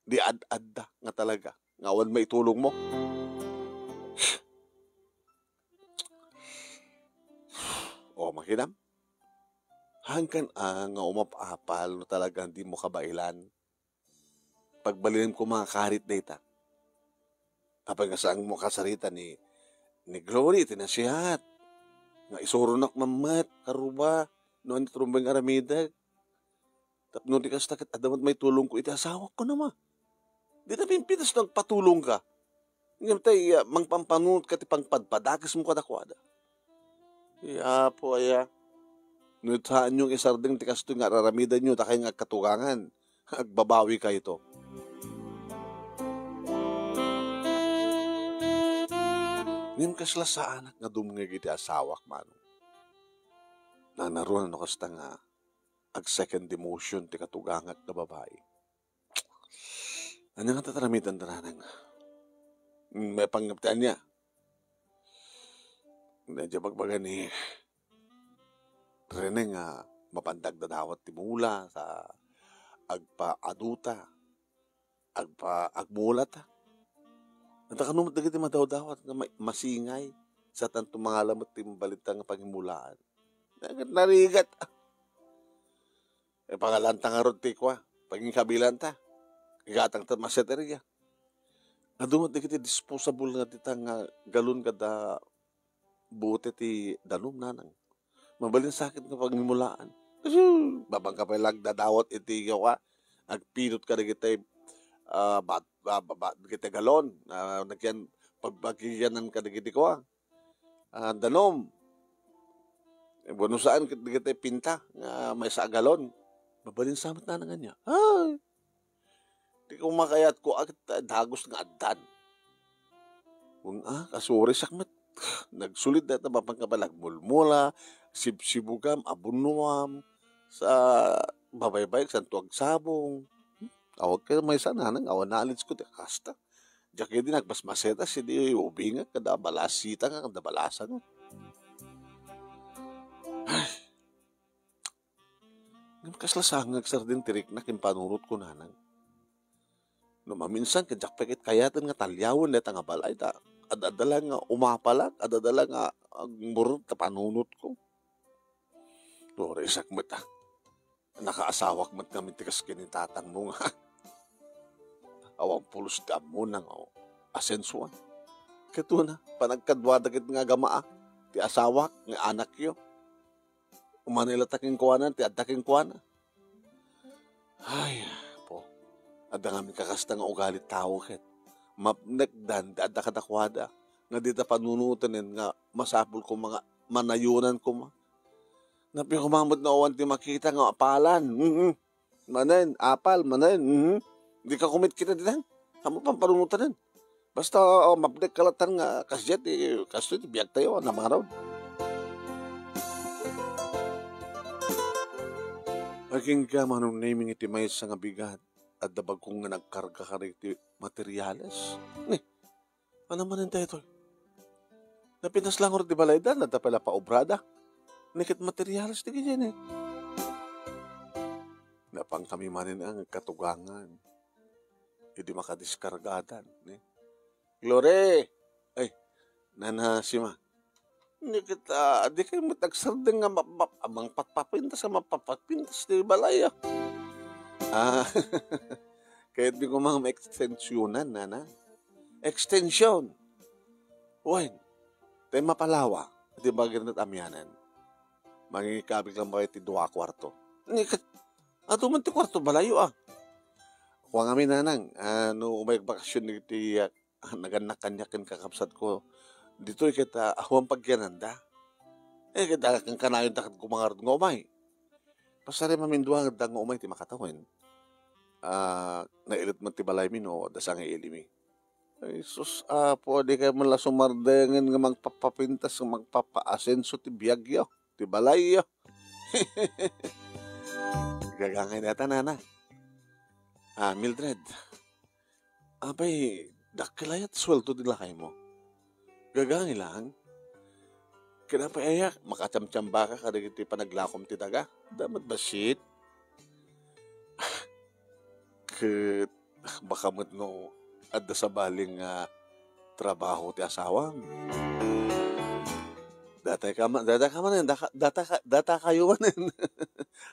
Di ad-adda nga talaga nga awan maitulongmo. O, makitam? Haankan a nga umap-apal no talagang dimo kabaelan. Pagbalinem koma nga karit dayta. Apay nga saanmo kasarita ni, ni Glory iti nasihat nga isuronak man met, karruba, no ania ti rumbeng aramidek. Tapno di kasta ket adda met maitulongko iti asawak, kunam a. Dita pimpitas no agpatulongka. Ngem tay, ah, mangpampanunotka ti pangpadpadakesmo kadakuada. Ay, Apo, aya. No itaenyo nga isardeng ti kastoy nga ar-aramidenyo, dakay nga agkatugangan, agbabawikayto. Ngem kasla saanak nga dumngeg iti asawak, Manong. Nanaruan no kasta nga ag-second demotion ti katugangak nga babai. Ania nga tataramitan da, Nanang? Mm, maipanggep ti ania? Medyo bagbaga ni Rene nga mapanda agdadawat ti mula sa agpaaduta, agpa-, agmulata. Anta kano met dagiti madawdawat nga ma-, masingay, sa tanto mangala met ti mabalinta nga pangimulaan. Narigat. Ipangalanta ngarud ti kua, pagingkabilanta. Igatangta maseteria. Adu met dagiti disposable nga dita nga galon kada bote ti danum, Nanang. Mabalin sakit nga pangimulaan. Babangka pay la agdadawat iti kua, agpidot kadagiti, ah, bat-, ah, ba-, ba-, dagiti galon, ah, nagyan pagbagianan kadagiti kua. Ah, danum. Eh, bueno, saan ket dagiti pinta nga maysa a galon? Mabalin sa met, Nanang, ania? Ay! Ti kumakayatko a ket dagus nga addan. Wen a, kasurisak met. Nagsulit dayta mapangkabalag mulmula, sibsibugam, abunnuam, sa babaybay, santo agsabong. Awag ka maysa, Nanang, awan naalidsko ti kasta. Diak idi nagbasmasetas, idi ubingak, kada balasitangak, kada balasangak. Ay. Ngem kasla sangag sardin ti riknak impanunotko, Nanang. No maminsan, ket diak pay ket kayaten nga taliawen dayta nga balay, ta ad-adda la nga umapalak, ad-adda la nga agmurot ta panunotko. Nurisak met a. Nakaasawak met ngamin ti kas ken ni tatangmo nga awan pulos ti ammona nga asensoan. Ket una, panagkaduada ket nga agama a ti asawak nga anakyo. Umanay latta kenkuana ti adda kenkuana. Ay, Apo, adda ngamin kakasta nga ugali ti tao ket mapnekdan ti adda kadakuada nga dida panunoten nga masapul koma nga manayonan koma. Napay koma met no awan ti makita nga apalan. Mhm. Manen, apal, manen, mhm. Dika kumitkita ditan. Ammom pampanunotanen. Basta, o, mapnek ka latta nga kasdiay ti, kastoy ti biagtayo, a, namangarud. Agingga, Manong Nemy, iti maysa nga bigat, adda bagko nga nagkarga kadagiti materiales. Ni, ania manen daytoy? Napintas la ngarud ti balayda, adda pay la paobrada. Ni ket materiales ti gayam, ni. Napan kami manen nga agkatugangan. Idi makadiskargadan, ni. Glory! Ay, Nana Sima. Ni ket, a, dikay met agsardeng nga map-, map-, a, mangpatpapintas a mapatpapintas ti balay, a. A, kayatmi koma nga maekstensionan, Nana. Extension. Wen, tay mapalawa, ti bagir met amianen. Mangikabig lang ba iti dua a kuarto? Ni ket, adu man ti kuarto balayyo, a. Kua ngamin, Nanang, a, no umay agbakasyon iti, a, nagannak kaniak ken kakabsatko, ditoy ket, a, awan pagyananda. E, ket, a, kankanayonda ket kumangarud nga umay. Pasarem amin dua nga umay ti makatawen. A, nailet met ti balaymi no adda sangailimi. Ay, sus, Apo, dikay met la sumardengen nga mangpapapintas, nga mangpapaasenso ti biagyo, ti balayyo. Gagangay dayta, Nana. A, Mildred, apay, dakkel aya ti sueldo ti lakaymo? Gagangay lang. Ket apay aya, makachamchambaka kadagiti panaglakom ti daga? Adda met bassit. Ket baka met no adda sabali nga trabaho ti asawam. Datay ka ma-, data ka manen, daka-, data ka, data kayo manen.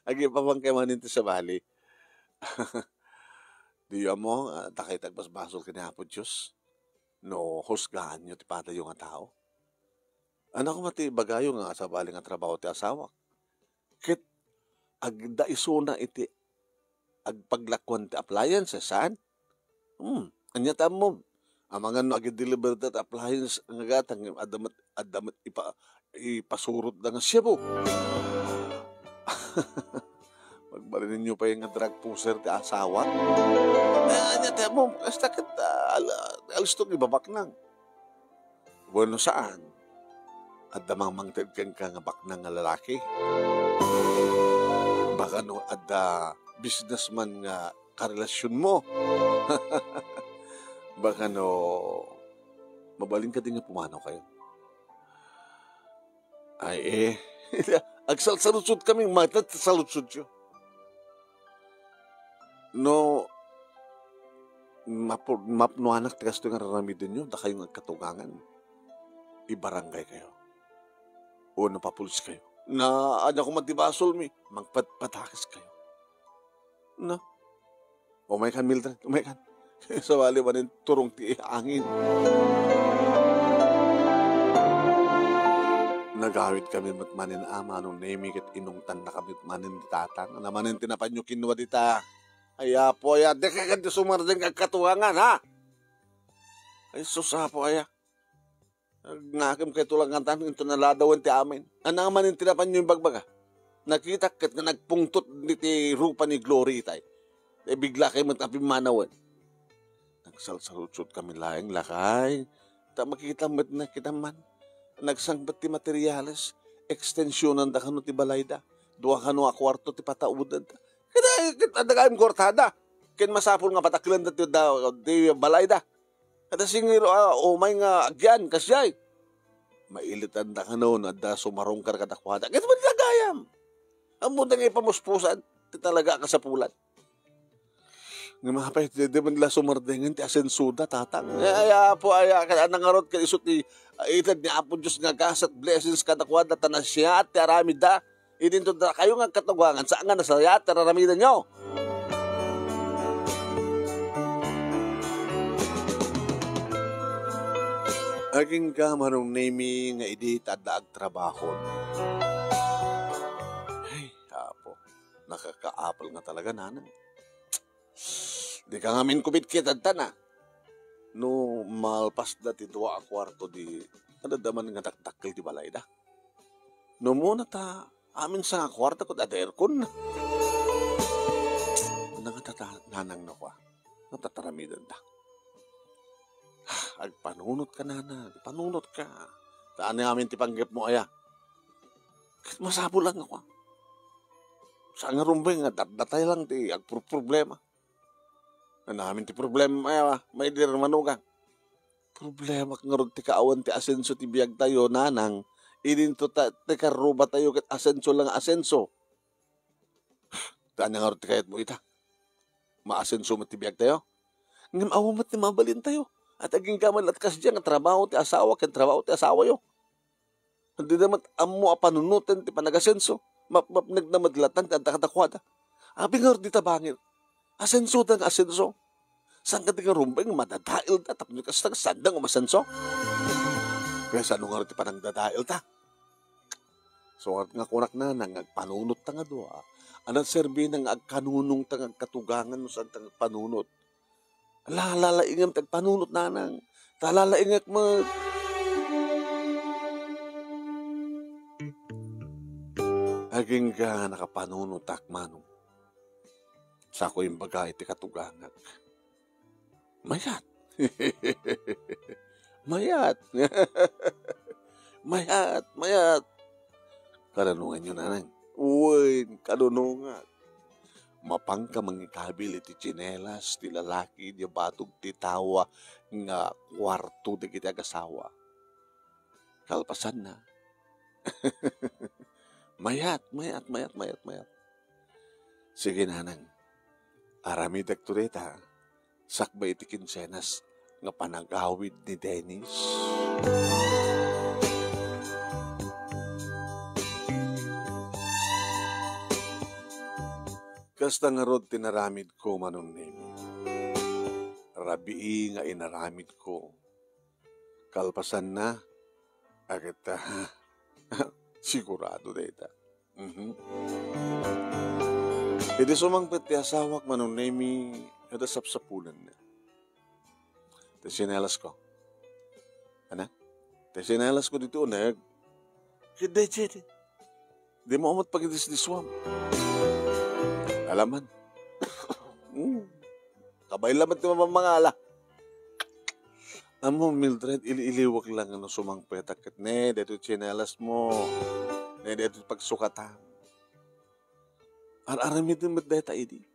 Agipapan kayo manen ti sabali. Diyo ammo, a, dakay ti agbasbasol ken ni Apo Dios no husgaanyo ti padayo nga tao. Ania koma ti ibagayo nga sabali nga trabaho ti asawak? Ket agda isuna iti agpaglakuan ti appliances, saan? Hmm, ania ti ammom? Amangan no agi-deliver ti appliance nga gatang, adda met, adda met ipa-, ipasurotda nga shabu. Magbalininyo pay nga drug pusher ti asawak. E, ania ti ammom? Kasta ket, a, al-, alisto nga ibabaknang. Wenno saan, adda mangmangted kenka nga baknang nga lalaki. Baka no adda businessman nga karelasionmo. Baka no mabalin kadi nga pumanaw kayo. Ay, e. Agsalsaludsod kami, mayat ti saludsodyo. No mapu-, mapnuanak ti kastoy nga raramidenyo, dakayo nga agkatugangan, ibarangay kayo. O napapulis kayo. Na, ania koma ti basolmi, magpatpatakis kayo. No? Umaykan, Mildred, umaykan. Sabali manen turong ti angin. Nagawid kami met manen, a, Manong Nemy, ket inungtanna kami manen ni Tatang. Ania manen ti napanyo kinua dita? Ay, Apo, aya, dikay kadi sumardeng agkatugangan, ha? Ay, sus, Apo, aya. Agnakem kayto lang ngatan, inton naladawen ti amin. Ania manen ti napanyo imbagbaga? Nakitak ket nga nagpungtot iti rupa ni Glory itay. E, bigla kay met a pimmanawen. Nagsalsaludsod kami laeng, lakay. Ta makita met na kita man. Nagsangpet ti materiales, extensionanda kano ti balayda. Dua kano a kuarto ti pataudenda. Ket, ket adda gayam kuartada. Ken masapul nga patakelenda ti da-, ti balayda. Adda singir a umay nga agyan, kasdiay. Mailitanda kano no adda sumarungkar kadakuada. Ket met gagayam. Ammoda nga ipamuspusan ti talaga a kasapulan. Ngem apay, di, di man la sumardengen ti asensoda, Tatang. Ay, ay, Apo, ay, ay, ket ania ngarud ket isu ti, a, itedda ni Apo Dios nga gasat, blessings kadakuada, ta nasayaat ti aramidda. Idinto dakayo nga agkatugangan, saan nga nasayaat ti araramidenyo. Agingga, Manong Nemy, nga idi ta adda agtrabahon. Nakakaapal nga talaga, nanang. Dika ngamin kumitkit, adda na. No malpasda ti dua a kuarto, di adda man nga dakdakkel ti balayda. No muna ta, amin sa nga kuarto ket adda aircon. Ania nga tata-, nanang no kua? Natataramidenda. Agpanunot ka, nanang. Panunot ka. Ta ania amin ti panggepmo aya? Ket masapul lang nga kua. Saan nga rumbeng nga datdatay lang ti agproproblema. Ania amin ti problema aya, Maider Manugang? Problema ngarud ti kaawan ti asenso ti biagtayo, nanang. Idinto ta, ti karrubatayo ket asenso lang asenso. Ta ania ngarud ti kayatmo ita? Maasenso met ti biagtayo? Ngem awan met ti mabalintayo. At agingga met latta kasdiay nga trabaho ti asawa ken trabaho ti asawayo. Dida met ammo a panunoten ti panagasenso. Mapmapnegna met latta ti adda kadakuada. Apay ngarud dita bangir? Asensoda nga asenso. Saan kadi nga rumbeng madadaelda tapno kasta, saanda nga umasenso? Ket saan ngarud ti panangdadaelta? Surat nga kunak, nanang, nga agpanunotta nga dua. Ania serbina nga agkanunongta nga agkatugangan no saanta nga agpanunot? Ala, lalaingem ti agpanunot, nanang. Ta lalaingek met. Agingga nakapanunotak, Manong. Sako imbaga iti katugangak. Mayat. Mayat. Mayat, mayat. Kanunonganyo, nanang? Wen, kanunongak. Mapanka mangikabil iti tsinelas ti lalaki idiay batog ti tawa nga kuarto dagiti agasawa. Kalpasanna. Mayat, mayat, mayat, mayat, mayat. Sige, nanang. Aramidekto dayta sakbay iti kinsenas nga panagawid ni Dennis. Kasta ngarud ti naramidko, Manong Nemi. Rabii nga inaramidko. Kalpasanna, agetta, sigurado dayta. Mhm. Idi sumangpet ti asawak, Manong Nemi, adda sapsapulenna. Ti sinelasko. Ana? Ti sinelasko ditoy uneg. Ket daydiay, dimo met pagidisdiswam. Alaman. Hmm. Kabay lamet ti mamamangala. Ammo, Mildred, ili-iliwek lang no sumangpetak ket ne, daytoy tsinelasmo. Ne, daytoy pagsukatam. Ar-aramiden met dayta idi.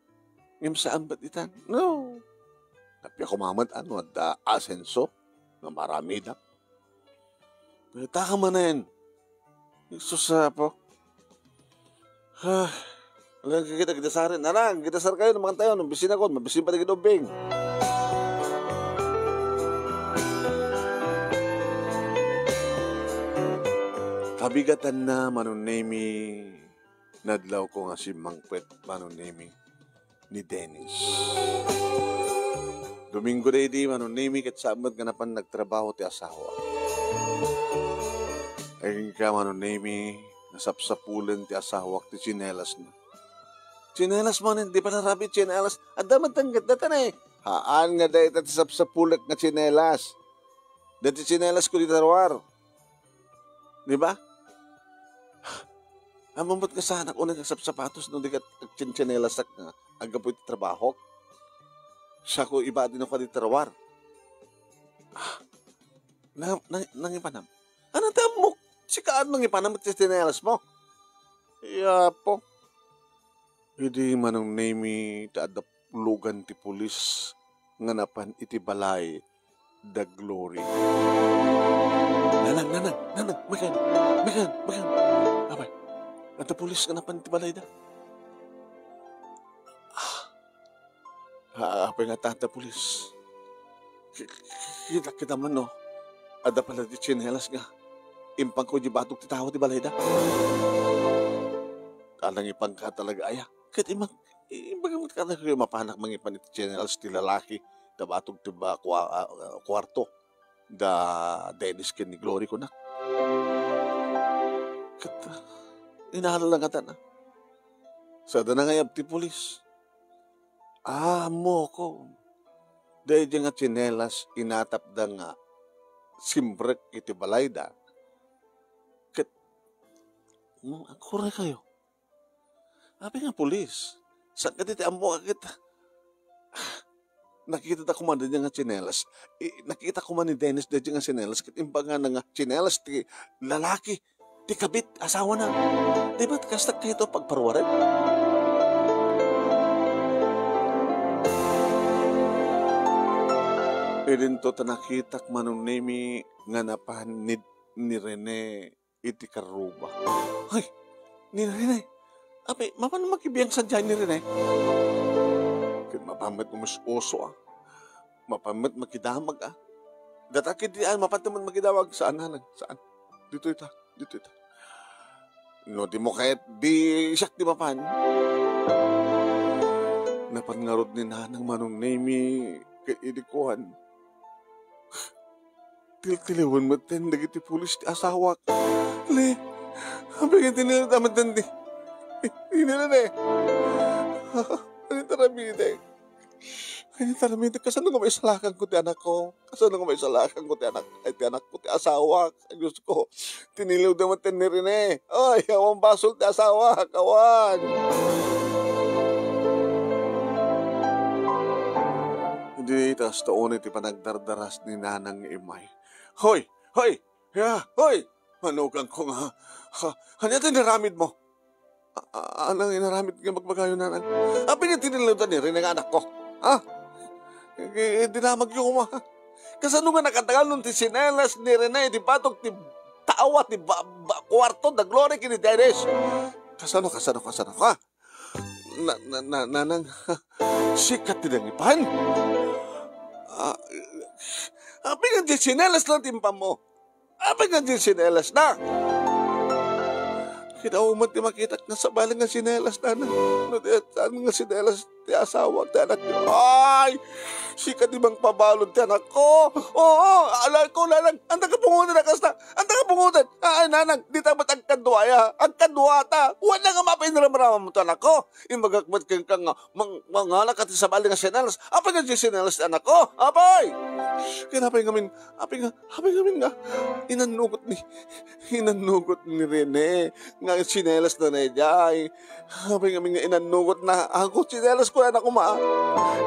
Ngem saan met itan? No. Apay a kumamet, ano, adda asenso nga maramida. Kayataka manen. Jesus, Apo. Ah, alam ka kita, kita saren. Nanang, kita sar kayo, naman tayo. Nung bisin ako, mabisin pa dagiti ubbing. Kabigatanna, Manong Nemi, nadlawko nga simmangpet, Manong Nemi, ni Dennis. Domingo daydi, Manong Nemi, ket saan met nga napan nagtrabaho ti asawa. Agingga, Manong Nemi, nasapsapulen ti asawak ti tsinelasna. Tsinelas manen, di pa narabi tsinelas. Adda met tangget data ne. Haan nga dayta ti sapsapulek nga tsinelas. Dayta ti tsinelas ko dita ruar. Di ba? Ammom met nga saanak unay nga sapsapatos no di ket agtsintsinilasak nga aggapu iti trabahok. Siako ibadi no kadi trabar. Ah, na, na, nangipanam. Ano ti ammok? Sika at nangipanam ti tsinelas mo. Yapo. Idi Manong Nemi ta adda lugan ti pulis nga napan iti balay da Glory. Nanang, nanang, nanang, makan, makan, makan. Apay, adda pulis nga napan iti balayda. Ah, ah, apay nga adda pulis. Ki-, ki-, kita, kita man, no? Adda pala ti tsinelas nga impangko di batok ti tao ti balayda. Kanang ipangka talaga, aya. Ket imag-, imbaga met kadakayo mapanak mangipan iti tsinelas ti lalaki, ta batok ti ba-, kua-, ah, ah, kuarto da Dennis ken ni Glory, kunak. Ket, ah, inala nga tana. Sada nangayab ti pulis. Ah, ammok. Daydi nga tsinelas inatapda nga simrek iti balayda. Ket, hmm, agkuraykayo. Apay nga pulis? Saan kadi ti ammo a ket, ah, nakita da koma daydi nga tsinelas. I, nakita koma ni Dennis daydi nga tsinelas ket imbagana nga tsinelas ti lalaki, ti kabit, asawana. Di ba kasta kayto pagparuaren? Idinto ta nakitak Manong Nemi nga napan ni, ni Rene iti karruba. Ay, ni Rene. Apay, mapan makibiang sadiay ni Rene? Ket mapan met umus-uso, ah. Mapan met makidamag, ah. Data ket di, ah, mapan met makidamag. Saan, nanang? Saan? Ditoy ta, ditoy ta. No, di mo kayat, di siak di mapan. Napan ngarud ni Nanang Manong Nemi ket idi kuan. Tiltiliwen metten dagiti pulis ti asawak. Le, apay nga tinilda metten ti, tinilda eh. Ay, taramidek. Ay, taramidek. Kasano nga maisalakan ko ti anak ko? Kasano nga maisalakan ko ti anak, ay, ti anak ko, ti asawak? Ay, Diyos ko. Tiniliw da metten ni Rene. Ay, awan basol ti asawak. Awan. Idi taas taon iti panagdardaras ni Nanang nga immay. Hoy! Hoy! Ya, hoy! Manugang ko nga, ha, ania ti inaramid mo? A-, a-, anang inaramid nga bagbagayo, Nanang? Apay nga tinilawda ni Rene nga anak ko? Ha? Di, dinamag yo koma. Kasano nga nakadaganon ti sinelas ni Rene, di batok ti tawa, ti ba-, ba-, kuarto, da Glory ken ni Dennis? Kasano, kasano, kasano, ha? Na, na, na, nanang, sika ti nangipan? Ah, apay nga di sinelas na ti impam mo? Apay nga di sinelas na? Kitaw met ti makitak nga sabali nga sinelas na, na. No, di, saan nga sinelas ti asawa, ti anak niyo? Ay! Sika ti mangpabalud ti anak ko. Oo, alay ko, nanang. Anta ka pungutan a kasta? Anta ka pungutan? Ay, nanang, di ta met agkadua ya. Agkadua ta. Wala nga mapainramraman mo ti anak ko. Imbagak met kenka nga, mang-, mangala ka ti sabali nga sinelas. Apay nga di sinelas ti anak ko? Apay! Ken apay ngamin, apay nga, apay ngamin nga, inannugot ni, inannugot ni Rene nga sinelas na na idiay. Apay ngamin nga inannugot na, ako sinelas ko, anak ko, ma.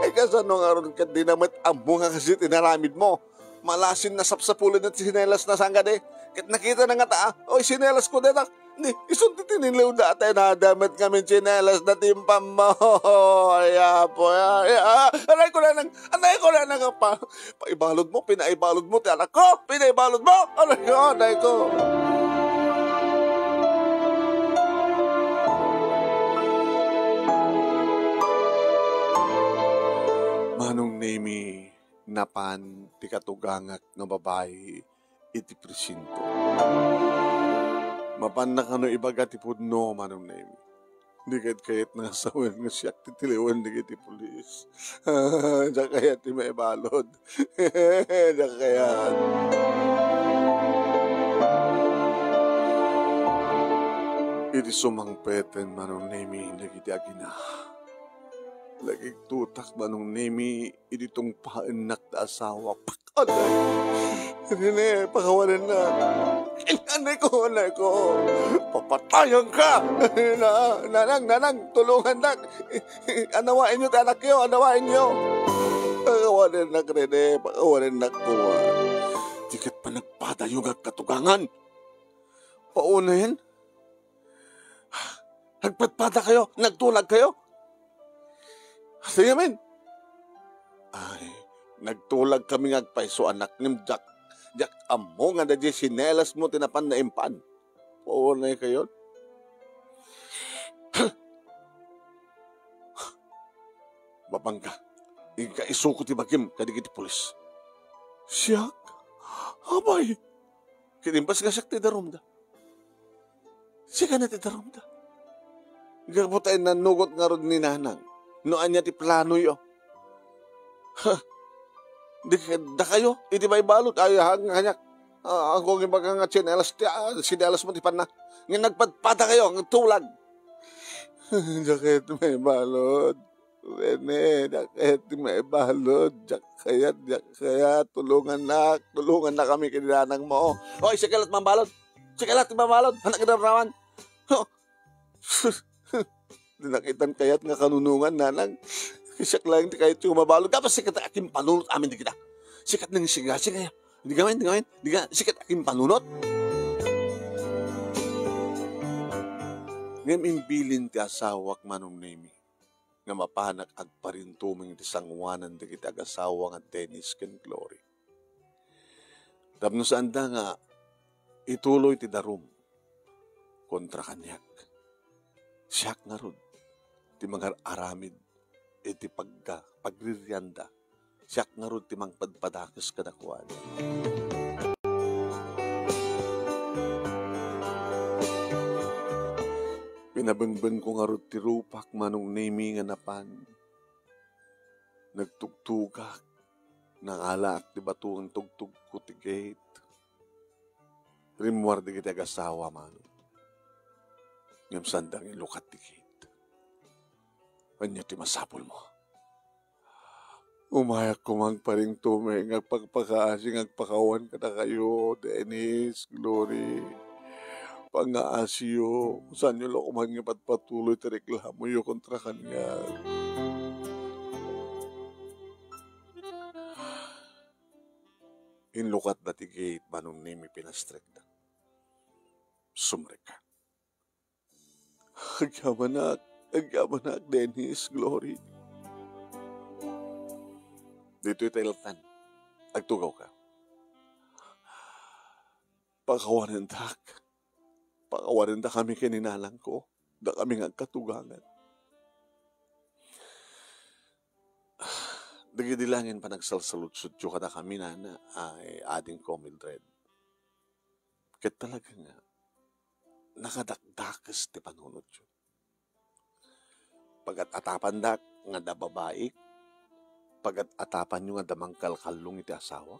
Eh, kasano nga ron ket di na met ammo nga kasi tinaramid mo? Malasin na sapsapulen ti sinelas na sangkadi. Ket nakita na nga ta, ah, oy, sinelas ko, denak. Ni, isun ti tiniliw da, tay nadamet ngamin sinelas na ti impam mo. Ay, apo, ay, ah, aray ko, nanang, anay ko, nanang, pa, paibalod mo, pinaibalod mo, ti anak ko, pinaibalod mo, aray ko, anay ko. Manong Nemi, napan ti katugangak nga babai iti presinto. Mapanna kano ibaga ti pudno, Manong Nemi. Di ket kayat nga sawen nga siak ti tiliwen dagiti pulis. Diak kayat ti maibalud. Diak kayat. Iti sumangpeten, Manong Nemi, dagiti agina. Nagigtutak, Manong Nemi, idi tungpaennak ti asawa. Pak! Anay! Rene, pakawanennak. Anay ko, anay ko. Papatayanka! Na, nanang, nanang, tulungannak. Anawaenyo ti anakyo, anawaenyo. Pakawanennak, Rene, pakawanennak koma. Di ket panagpadayo nga agkatugangan. Paunayen, nagpadpadakayo, nagtulagkayo. Sige, men. Ay, nagtulagkami nga agpayso, anak, ngem diak, diak ammo nga daydiay sinelas mo ti napan naimpan. Paunay kayon. Mapangka, inka isuko ti bagim kadagiti pulis. Siak? Apay, ket imbas nga siak ti darumda. Sika na ti darumda. Gapu ta inannugot ngarud ni Nanang no ania ti planoyo. Ha? Di, dakayo, iti maibalud, ay, hang-, hanyak. Ah, ako nga ibaga nga tsinelas ti, ah, sinelas mo ti panna. Nga nagpadpadakayo, nga tulag. Diak kayat maibalud. Rene, diak kayat maibalud. Diak kayat, diak kayat. Tulungannak. Tulongannakami ken ni nanangmo. Oy, sika latta mambalud. Sika latta mambalud. Anak ni Ramraman. Huh. Dinak itan kayat nga kanunongan, nanang. Siak laeng ti kayatyo mabalud. Gapu sika ti akin panunot amin dagita. Sika ti nangisigasig aya. Di ngamin, di ngamin. Di nga, sika ti akin panunot. Ngem imbilin ti asawak, Manong Nemi, nga mapanak agparintumeng iti sangoanan dagiti agasawa nga Dennis ken Glory. Tapno saanda nga ituloy ti darum kontra kaniak. Siak ngarud ti mangar-aramid iti pagda-, pagririanda. Siak ngarud ti mangpadpadakes kadakuada. Pinabengbengko ngarud ti rupak, Manong Nemi, nga napan. Nagtugtugak, nangalaak ti bato nga tugtugko ti gate. Rimmuar dagiti agasawa, Manong. Ngem saanda nga ilukat ti gate. Ania ti masapulmo? Umayak koma agparintumeng, agpakpakaasi nga agpakawan kadakayo, Dennis, Glory. Pangngaasiyo, saanyo la koma nga ipatpatuloy ti reklamoyo kontra kaniak. Inlukatda ti gate, Manong Nemi, pinastrekda. Sumrekka. Agyamanak, agyamanak, Dennis, Glory. Ditoy ta ilatan. Agtugawka. Pakawanendak. Pakawanendakami ken ni nanangko. Dakami nga agkatugangan. Dagidi laeng panagsalsaludsodyo kadakami, nana, ay adingko, Mildred. Ket talaga nga, nakadakdakes ti panunotyo. Pagat-atapandak nga adda babaik, pagat-atapanyo nga adda mangkalkallong iti asawak,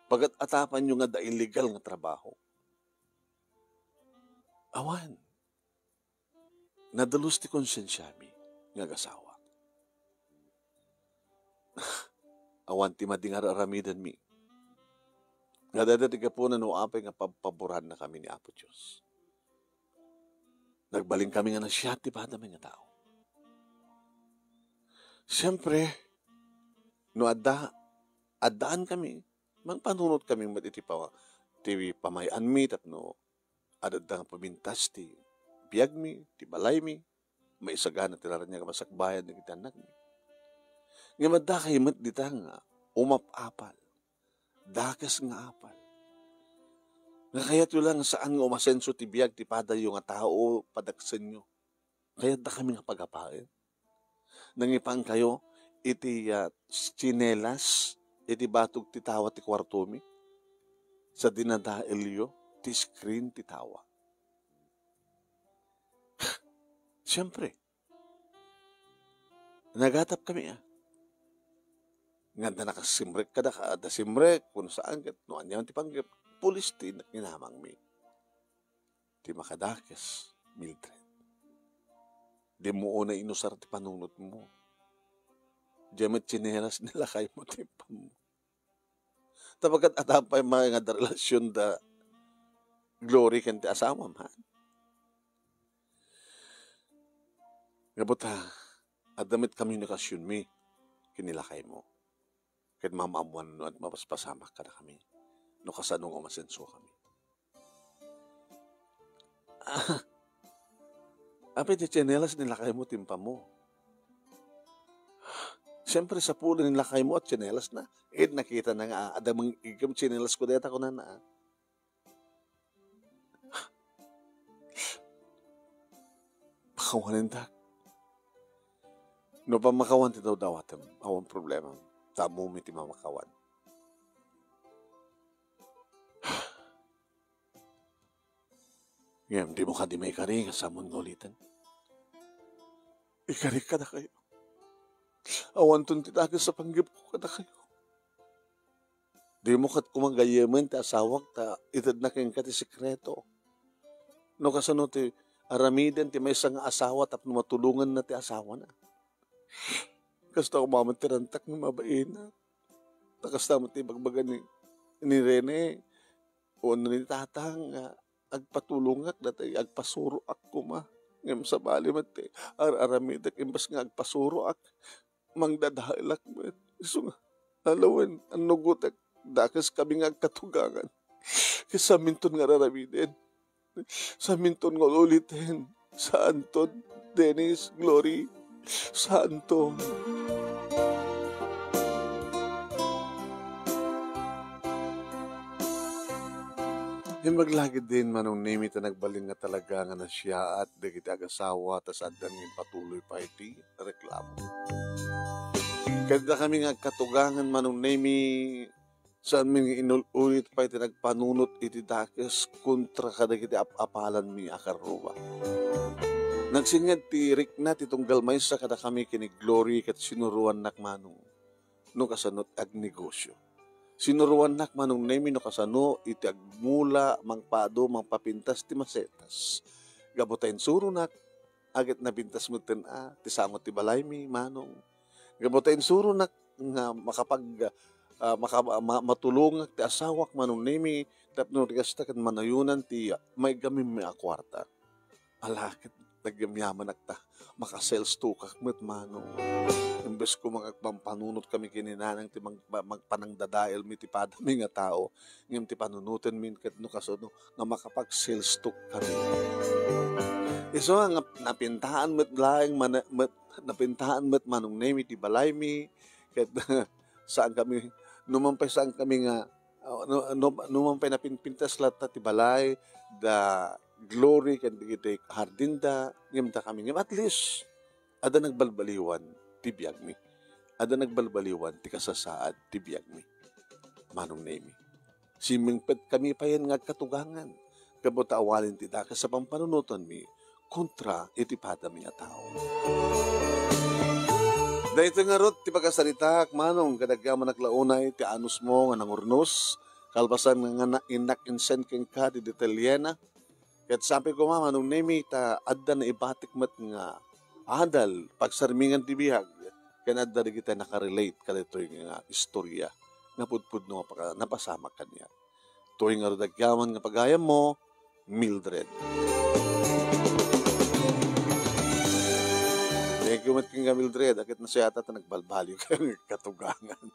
pagat-atapanyo nga adda illegal nga trabaho. Awan. Nadalus ti konsensiami nga agasawa. Awan ti madi nga ar-aramidenmi. Nga dayta ti gapuna no apay nga pabpaborannakami ni Apo Dios. Nagbalinkami nga nasiat ti padami nga tao. Siempre, no adda, addaan kami, mangpanunot kami met iti pa-, ti pamay-anmi tapno adda nga pumintas ti biagmi, ti balaymi, maisagana ti raraniag a masakbayan dagiti annakmi. Ngem adda kay met dita nga umap-apal, dakes nga apal. Nga kayatyo la nga saan nga umasenso ti biag ti padayo nga tao, padaksenyo. Kayatdakami nga pagapaen. Nangipaankayo iti, ah, tsinelas iti batog ti tawa ti kuartomi. Sa dinadaelyo ti screen ti tawa. Siempre, nagatapkami, ah. Nga adda nakasimrek kada ka, adda simrek, kun saan, ket no anian ti panggep, pulis ti inamangmi. Ti makadakes, Mildred. Dimo unay inusar ti panunotmo. Diay met tsinelas ni lakaymo ti impaanmo. Ta bagat-ata pay nga adda relasion da Glory ken ti asawam, ha? Nga buta, adda met komunikasionmi ken ni lakaymo. Ket maammoan no adda mapaspasamak kadakami no kasano nga umasensokami. Ah, apay ti tsinelas ni lakaymo ti impaanmo? Siempre, sapulon ni lakaymo a tsinelasna. Ket nakitana nga, "Ah, adda mang-, igam tsinilasko dayta," kunana, ah. Pakawanendak. No pammakawan ti dawdawatem, awan problema. Ta ammomi ti mammakawan. Ngem dimo kadi maikari nga samoon nga uliten. Ikarik kadakayo. Awanton ti dakes a panggepko kadakayo. Dimo ket koma gayyemen ti asawak ta itedna kenka ti sekreto. No kasano ti aramiden ti maysa nga asawa tapno matulonganna ti asawana. Kasta koma met ti rantak nga mabain. Ta kasta met ti ibagbaga ni, ni Rene, wenno ni Tatang nga agpatulongak datoy, agpasuroak koma. Ngem sabali met ti ar-aramidek, imbes nga agpasuroak, mangdadaelak met. Isu nga, alawen, annugotek, dakes kami nga agkatugangan. Ket saminton nga ar-aramiden. Saminton nga uliten. Saanton, Dennis, Glory. Saanton. Imbag la ketdin, Manong Nemi, ta nagbalin nga talaga nga nasiaat dagiti agasawa ta saandan nga impatuloy pay ti reklamo. Ket dakami nga agkatugangan, Manong Nemi, saanmi nga inul-ulit pay ti nagpanunot iti dakes kontra kadagiti ap-apalanmi a karrua. Nagsinged ti rikna ti tunggal maysa kadakami ken ni Glory ket sinuroannak, Manong, no kasano ti agnegosio. Sinuroannak, Manong Nemi, no kasano iti agmula, mangpado, mangpapintas ti masetas. Gapu ta insuronak, a ket napintas metten a ti sango ti balaymi, Manong. Gapu ta insuronak nga makapag-, ah, maka-, ma-, matulongak ti asawak, Manong Nemi, tapno ti kasta ket manayonan ti maigamemmi a kuarta. Ala, ket nagyamyamanak ta maka-sales talkak met, Manong. Imbes koma nga agpampanunot kami ken ni Nanang ti mag-, ma-, magpanangdadaelmi ti padami nga tao, ngem ti panunotenmi ket no kasano nga makapag-sales talk kami. Isu nga, nga napintaan met laeng mana-, met, napintaan met, Manong Nemi, ti balaymi, ket saan kami, numan pay saan kami nga, ah, no, no, numan pay napinpintas latta ti balay da Glory ken dagiti hardinda, ngem dakami, ngem at least, adda nagbalbaliwan ti biagmi. Adda nagbalbaliwan ti kasasaad ti biagmi. Manong Nemi, simmingpet kami payen nga agkatugangan, gapu ta awalen ti dakes a pampanunotanmi kontra iti padami a tao. Daytoy ngarud ti pakasaritaak, Manong, kadagyaman a la unay ti anusmo nga nangurnos, kalpasan nga, nga na-, innak insen kenka ti detalyena, ket sapay koma, Manong Nemi, ta adda naibatik met nga adal, pagsarmingan ti biag, ken adda dagiti nakarelate kadaytoy nga istorya nga pudpudno nga paka-, napasamak kaniak. Toy ngarud agyaman nga pagayammo, Mildred. Thank you met kenka, Mildred. A ket nasiaat ta nagbalbaliw kami katugangan.